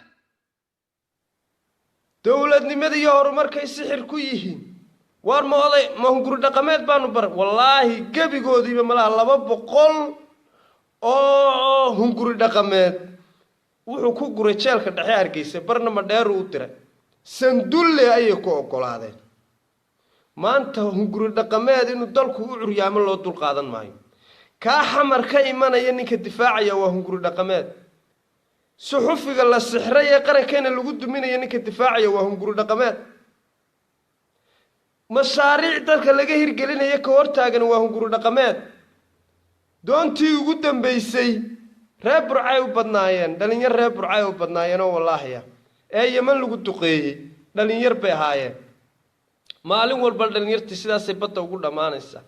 dowladnimada iyo horumarkay sixir ku yihiin. Waar ma oday ma hunguri dhaqameed baanu baray? Wallaahi gebigoodiiba malaha 200 oo hunguri dhaqameed wuxuu ku guray jeelka dhexe Hargeysa, barna Madheeru u diray. Sandulle ayay ku oggolaadeen. Maanta hunguri dhaqameed inuu dalku u curyaamo loo dul qaadan maayo. Kaa Xamar ka imanaya ninka difaacaya waa hunguri dhaqameed. Suxufiga la sixray ee qarankeena lagu duminaya ninka difaacaya waa hunguri dhaqameed. Mashaariic dalka laga hirgelinaya ka hortaagan waa hunguri dhaqameed. Doontii ugu dambaysay reer Burcay u badnaayeen, dhalinyar reer Burcay u badnaayeenoo wallaahiya ee Yeman lagu duqeeyey dhalinyar bay ahaayeen. Maalin walba dhalinyartii sidaasay badda ugu dhammaanaysaa.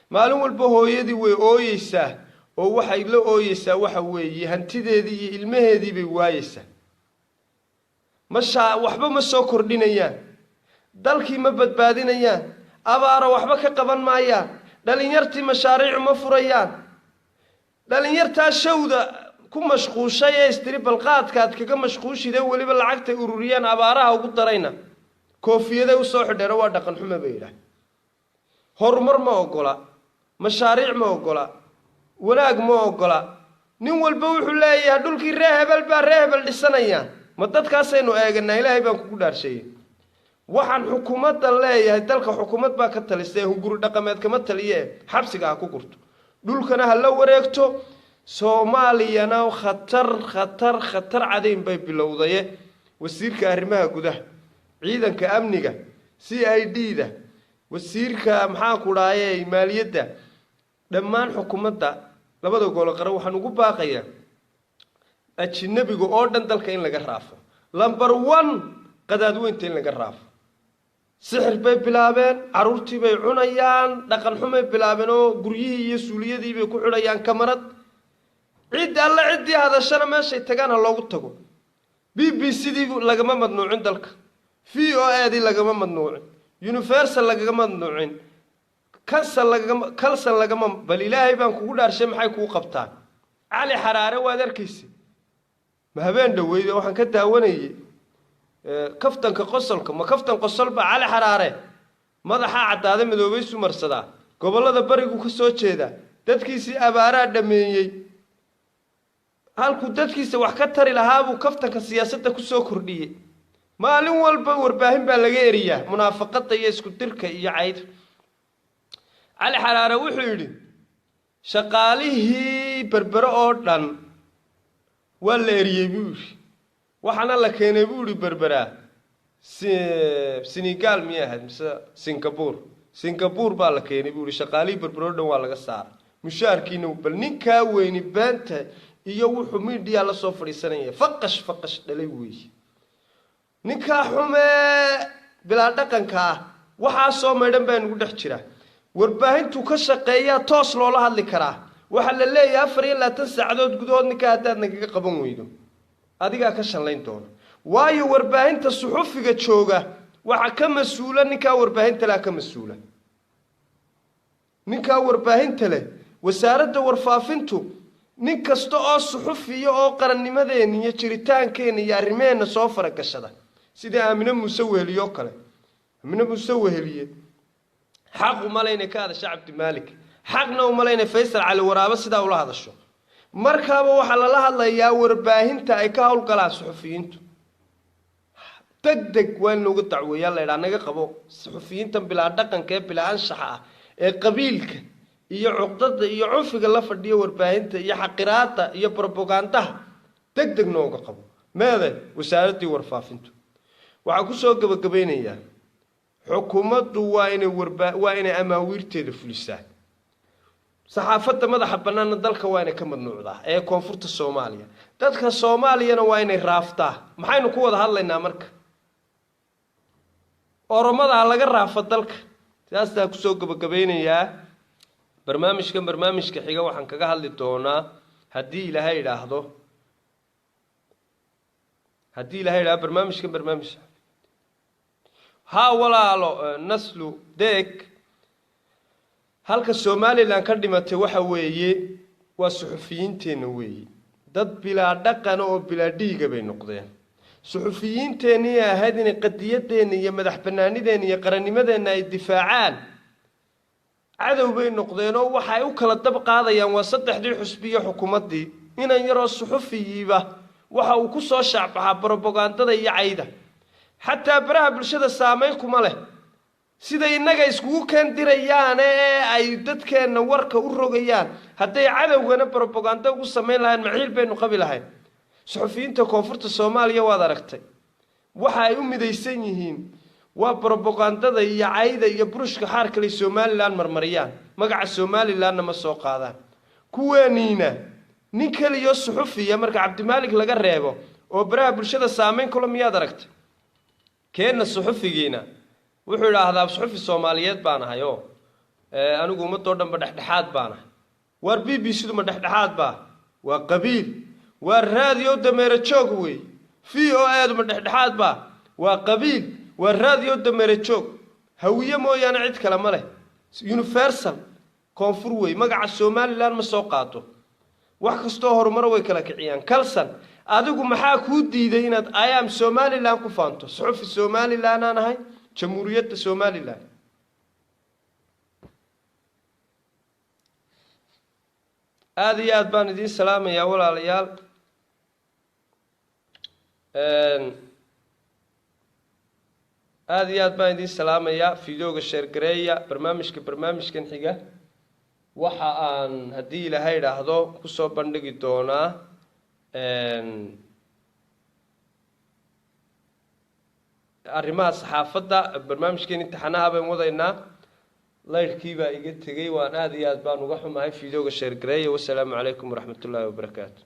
Maalin walba hooyadii way ooyeysaa, oo waxay la ooyeysaa waxa weeye hantideedii iyo ilmaheedii bay waayeysaa. Mashaa waxba ma soo kordhinayaan, dalkii ma badbaadinayaan, abaaro waxba ka qaban maayaan, dhalinyartii mashaariicu ma furayaan. Dhalinyartaa shawda ku mashquushay ee istiri balqaadkaad kaga mashquushide, weliba lacagtay ururiyaan abaaraha ugu darayna, koofiyaday usoo xidheeno waa dhaqan xumo bay yidhaah. Horumar ma ogola, mashaariic ma ogola, wanaag ma ogola. Nin walba wuxuu leeyahay dhulkii ree hebel baa ree hebel dhisanayaan. Ma dadkaasaynu eeganaa? Ilaahay baan kugu dhaarsheeyey. Waxaan xukuumadda leeyahay, dalka xukuumad baa ka talisay, hunguri dhaqameed kama taliye. Xabsiga ha ku gurto, dhulkana ha la wareegto. Soomaaliyana khatar khatar khatar cadayn bay bilowdaye. Wasiirka arrimaha gudaha, ciidanka amniga, CID da, wasiirka maxaa ku dhaaye maaliyadda, dhammaan xukuumadda labada golo qaran waxaan ugu baaqayaa ajinabiga oo dhan dalka in laga raafo, number one qadaadweynta in laga raafo. Sixir bay bilaabeen, carruurtii bay cunayaan, dhaqan xumay bilaabeen oo guryihii iyo suuliyadii bay ku xidhayaan kamarad. Cid alle ciddii hadashana meeshay tagaan ha loogu tago. BBC dii lagama madnuucin dalka, VOA dii lagama madnuucin, Universal lagama madnuucin, Kansal lagama, Kalsan lagama. Bal Ilaahay baan kugu dhaarshay, maxay kuu qabtaan? Cali Xaraare waad arkaysa, ma habeen dhaweyde waxaan ka daawanayey kaftanka qosolka. Ma kaftan qosolba? Cali Xaraare madaxaa caddaada, madoobaysu marsadaa, gobollada barigu ka soo jeedaa, dadkiisii abaaraa dhameeyey. Halkuu dadkiisa wax ka tari lahaabuu kaftanka siyaasadda kusoo kordhiyey. Maalin walba warbaahin baa laga eriyaa munaafaqada iyo isku dirka iyo cayda. Cali Xaraare wuxuu yidhi shaqaalihii Berbere oo dhan waa la eriyey, buu yidhi. Waxaana la keenay, buu yidhi, Berberaa Senegal miyay ahayd mise Singapore? Singapore baa la keenay, buu yidhi. Shaqaalihii Berbere oo dhan waa laga saaray, mushaarkiina. Bal ninkaa weyni beenta iyo wuxuu miidhiyaa la soo fadhiisanaya, faqash faqash dhalay weeye. Ninkaa xumee bilaa dhaqanka ah, waxaa soo maydhan baa nugu dhex jira. Warbaahintuu ka shaqeeyaa toos loola hadli karaa. Waxaa la leeyahay 24 saacadood gudahood ninkaa haddaad nagaga qaban weydo, adigaa ka shanlayn doona. Waayo, warbaahinta suxufiga jooga waxaa ka mas-uula ninkaa warbaahinta leh, ka mas-uula ninkaa warbaahinta leh. Wasaaradda warfaafintu nin kasta oo suxufiya oo qarannimadeenna iyo jiritaankeenna iyo arrimeheenna soo faragashada, sida Aamine Muuse Weheliye oo kale. Aamine Muuse Weheliye xaq uma le inay ka hadasho Cabdimaalik, xaqna uma le inay Faysal Cali Waraabe sidaa ula hadasho. Markaaba waxaa lala hadlayaa warbaahinta ay ka howlgalaan suxufiyiintu. Deg deg waa in looga dacweeyaa, la idhaha naga qabo suxufiyiintan bilaa dhaqanka ee bilaa anshaxa ah ee qabiilka iyo cuqdada iyo cunfiga la fadhiyo warbaahinta iyo xaqiraada iyo brobogandaha. Deg deg nooga qabo. Meede wasaaraddii warfaafintu? Waxaa kusoo gabagabeynayaa, xukuumaddu waa inay amaawiirteeda fulisaa. Saxaafadda madaxa bannaanna dalka waa inay ka madnuucdaa ee koonfurta Soomaaliya. Dadka Soomaaliyana waa inay raaftaa. Maxaynu ku wada hadlaynaa marka Oromada ha laga raafo dalka? Sidaasaa kusoo gabagabeynayaa barnaamijkan. Barnaamijka xiga waxaan kaga hadli doonaa, haddii Ilaahay idhaahdo, haddii Ilahay idhahdo, barnaamijkan barnaamij. Haa walaalo naslu deeg, halka Somalilan ka dhimatay waxa weeye waa suxufiyiinteenna weeye. Dad bilaa dhaqana oo bilaa dhiiga bay noqdeen suxufiyiinteennii ahayd inay qadiyadeenna iyo madax banaanideenna iyo qarannimadeenna ay difaacaan. Cadow bay noqdeen oo waxay u kala dab qaadayaan waa saddexdii xusbiyo xukuumaddii. Inan yaroo suxufiyiiba waxa uu ku soo shaacbaxaa brobagandada iyo cayda, xataa baraha bulshada saamayn kuma leh. Siday innaga iskugu keen-dirayaane ee ay dadkeenna warka u rogayaan, hadday cadowgana brobaganda ugu samayn lahayn, maciil baynu qabi lahayn. Suxufiyiinta koonfurta Soomaaliya waad aragtay, waxa ay u midaysan yihiin waa brobagandada iyo cayda iyo burushka xaar kale Somalilan marmariyaan, magaca Somalilanna ma soo qaadaan. Kuweeniina nin keliyo suxufiya, marka Cabdimaalik laga reebo, oo baraha bulshada saamayn kula miyaad aragtay? Keenna suxufigiina wuxuu idhaahdaa suxufi Soomaaliyeed baan ahay oo anigu ummadoo dhanba dhexdhexaad baan ahay. Waar BBC du ma dhexdhexaad baa? Waa qabiil. Waa raadiyo dameero joog wey. VOA du ma dhexdhexaad baa? Waa qabiil. Waa raadiyo dameero joog. Hawiye mooyaane cid kale ma leh. Universal koonfur wey, magaca Somalilan ma soo qaato. Wax kastoo horumaro way kala kiciyaan. Kalsan, adigu maxaa kuu diiday inaad "I am Somalilan" ku faanto? Suxufi Somalilan aan ahay, Jamhuuriyadda Somalilan. Aada iyo aad baan idiin salaamayaa, walaalayaal. Aada iyo aad baan idiin salaamayaa. Videoga share gareeya. Barnaamijka barnaamijkan xiga waxa aan, haddii Ilaahay idhaahdo, kusoo bandhigi doonaa arrimaha saxaafadda. Barnaamijkeen imtixaanaha baan wadaynaa. Laydhkii baa iga tegey, waan aada iyo aad baan uga xumahay. Videoga share gareeya. Wasalaamu calaykum waraxmat ullaahi wabarakaatu.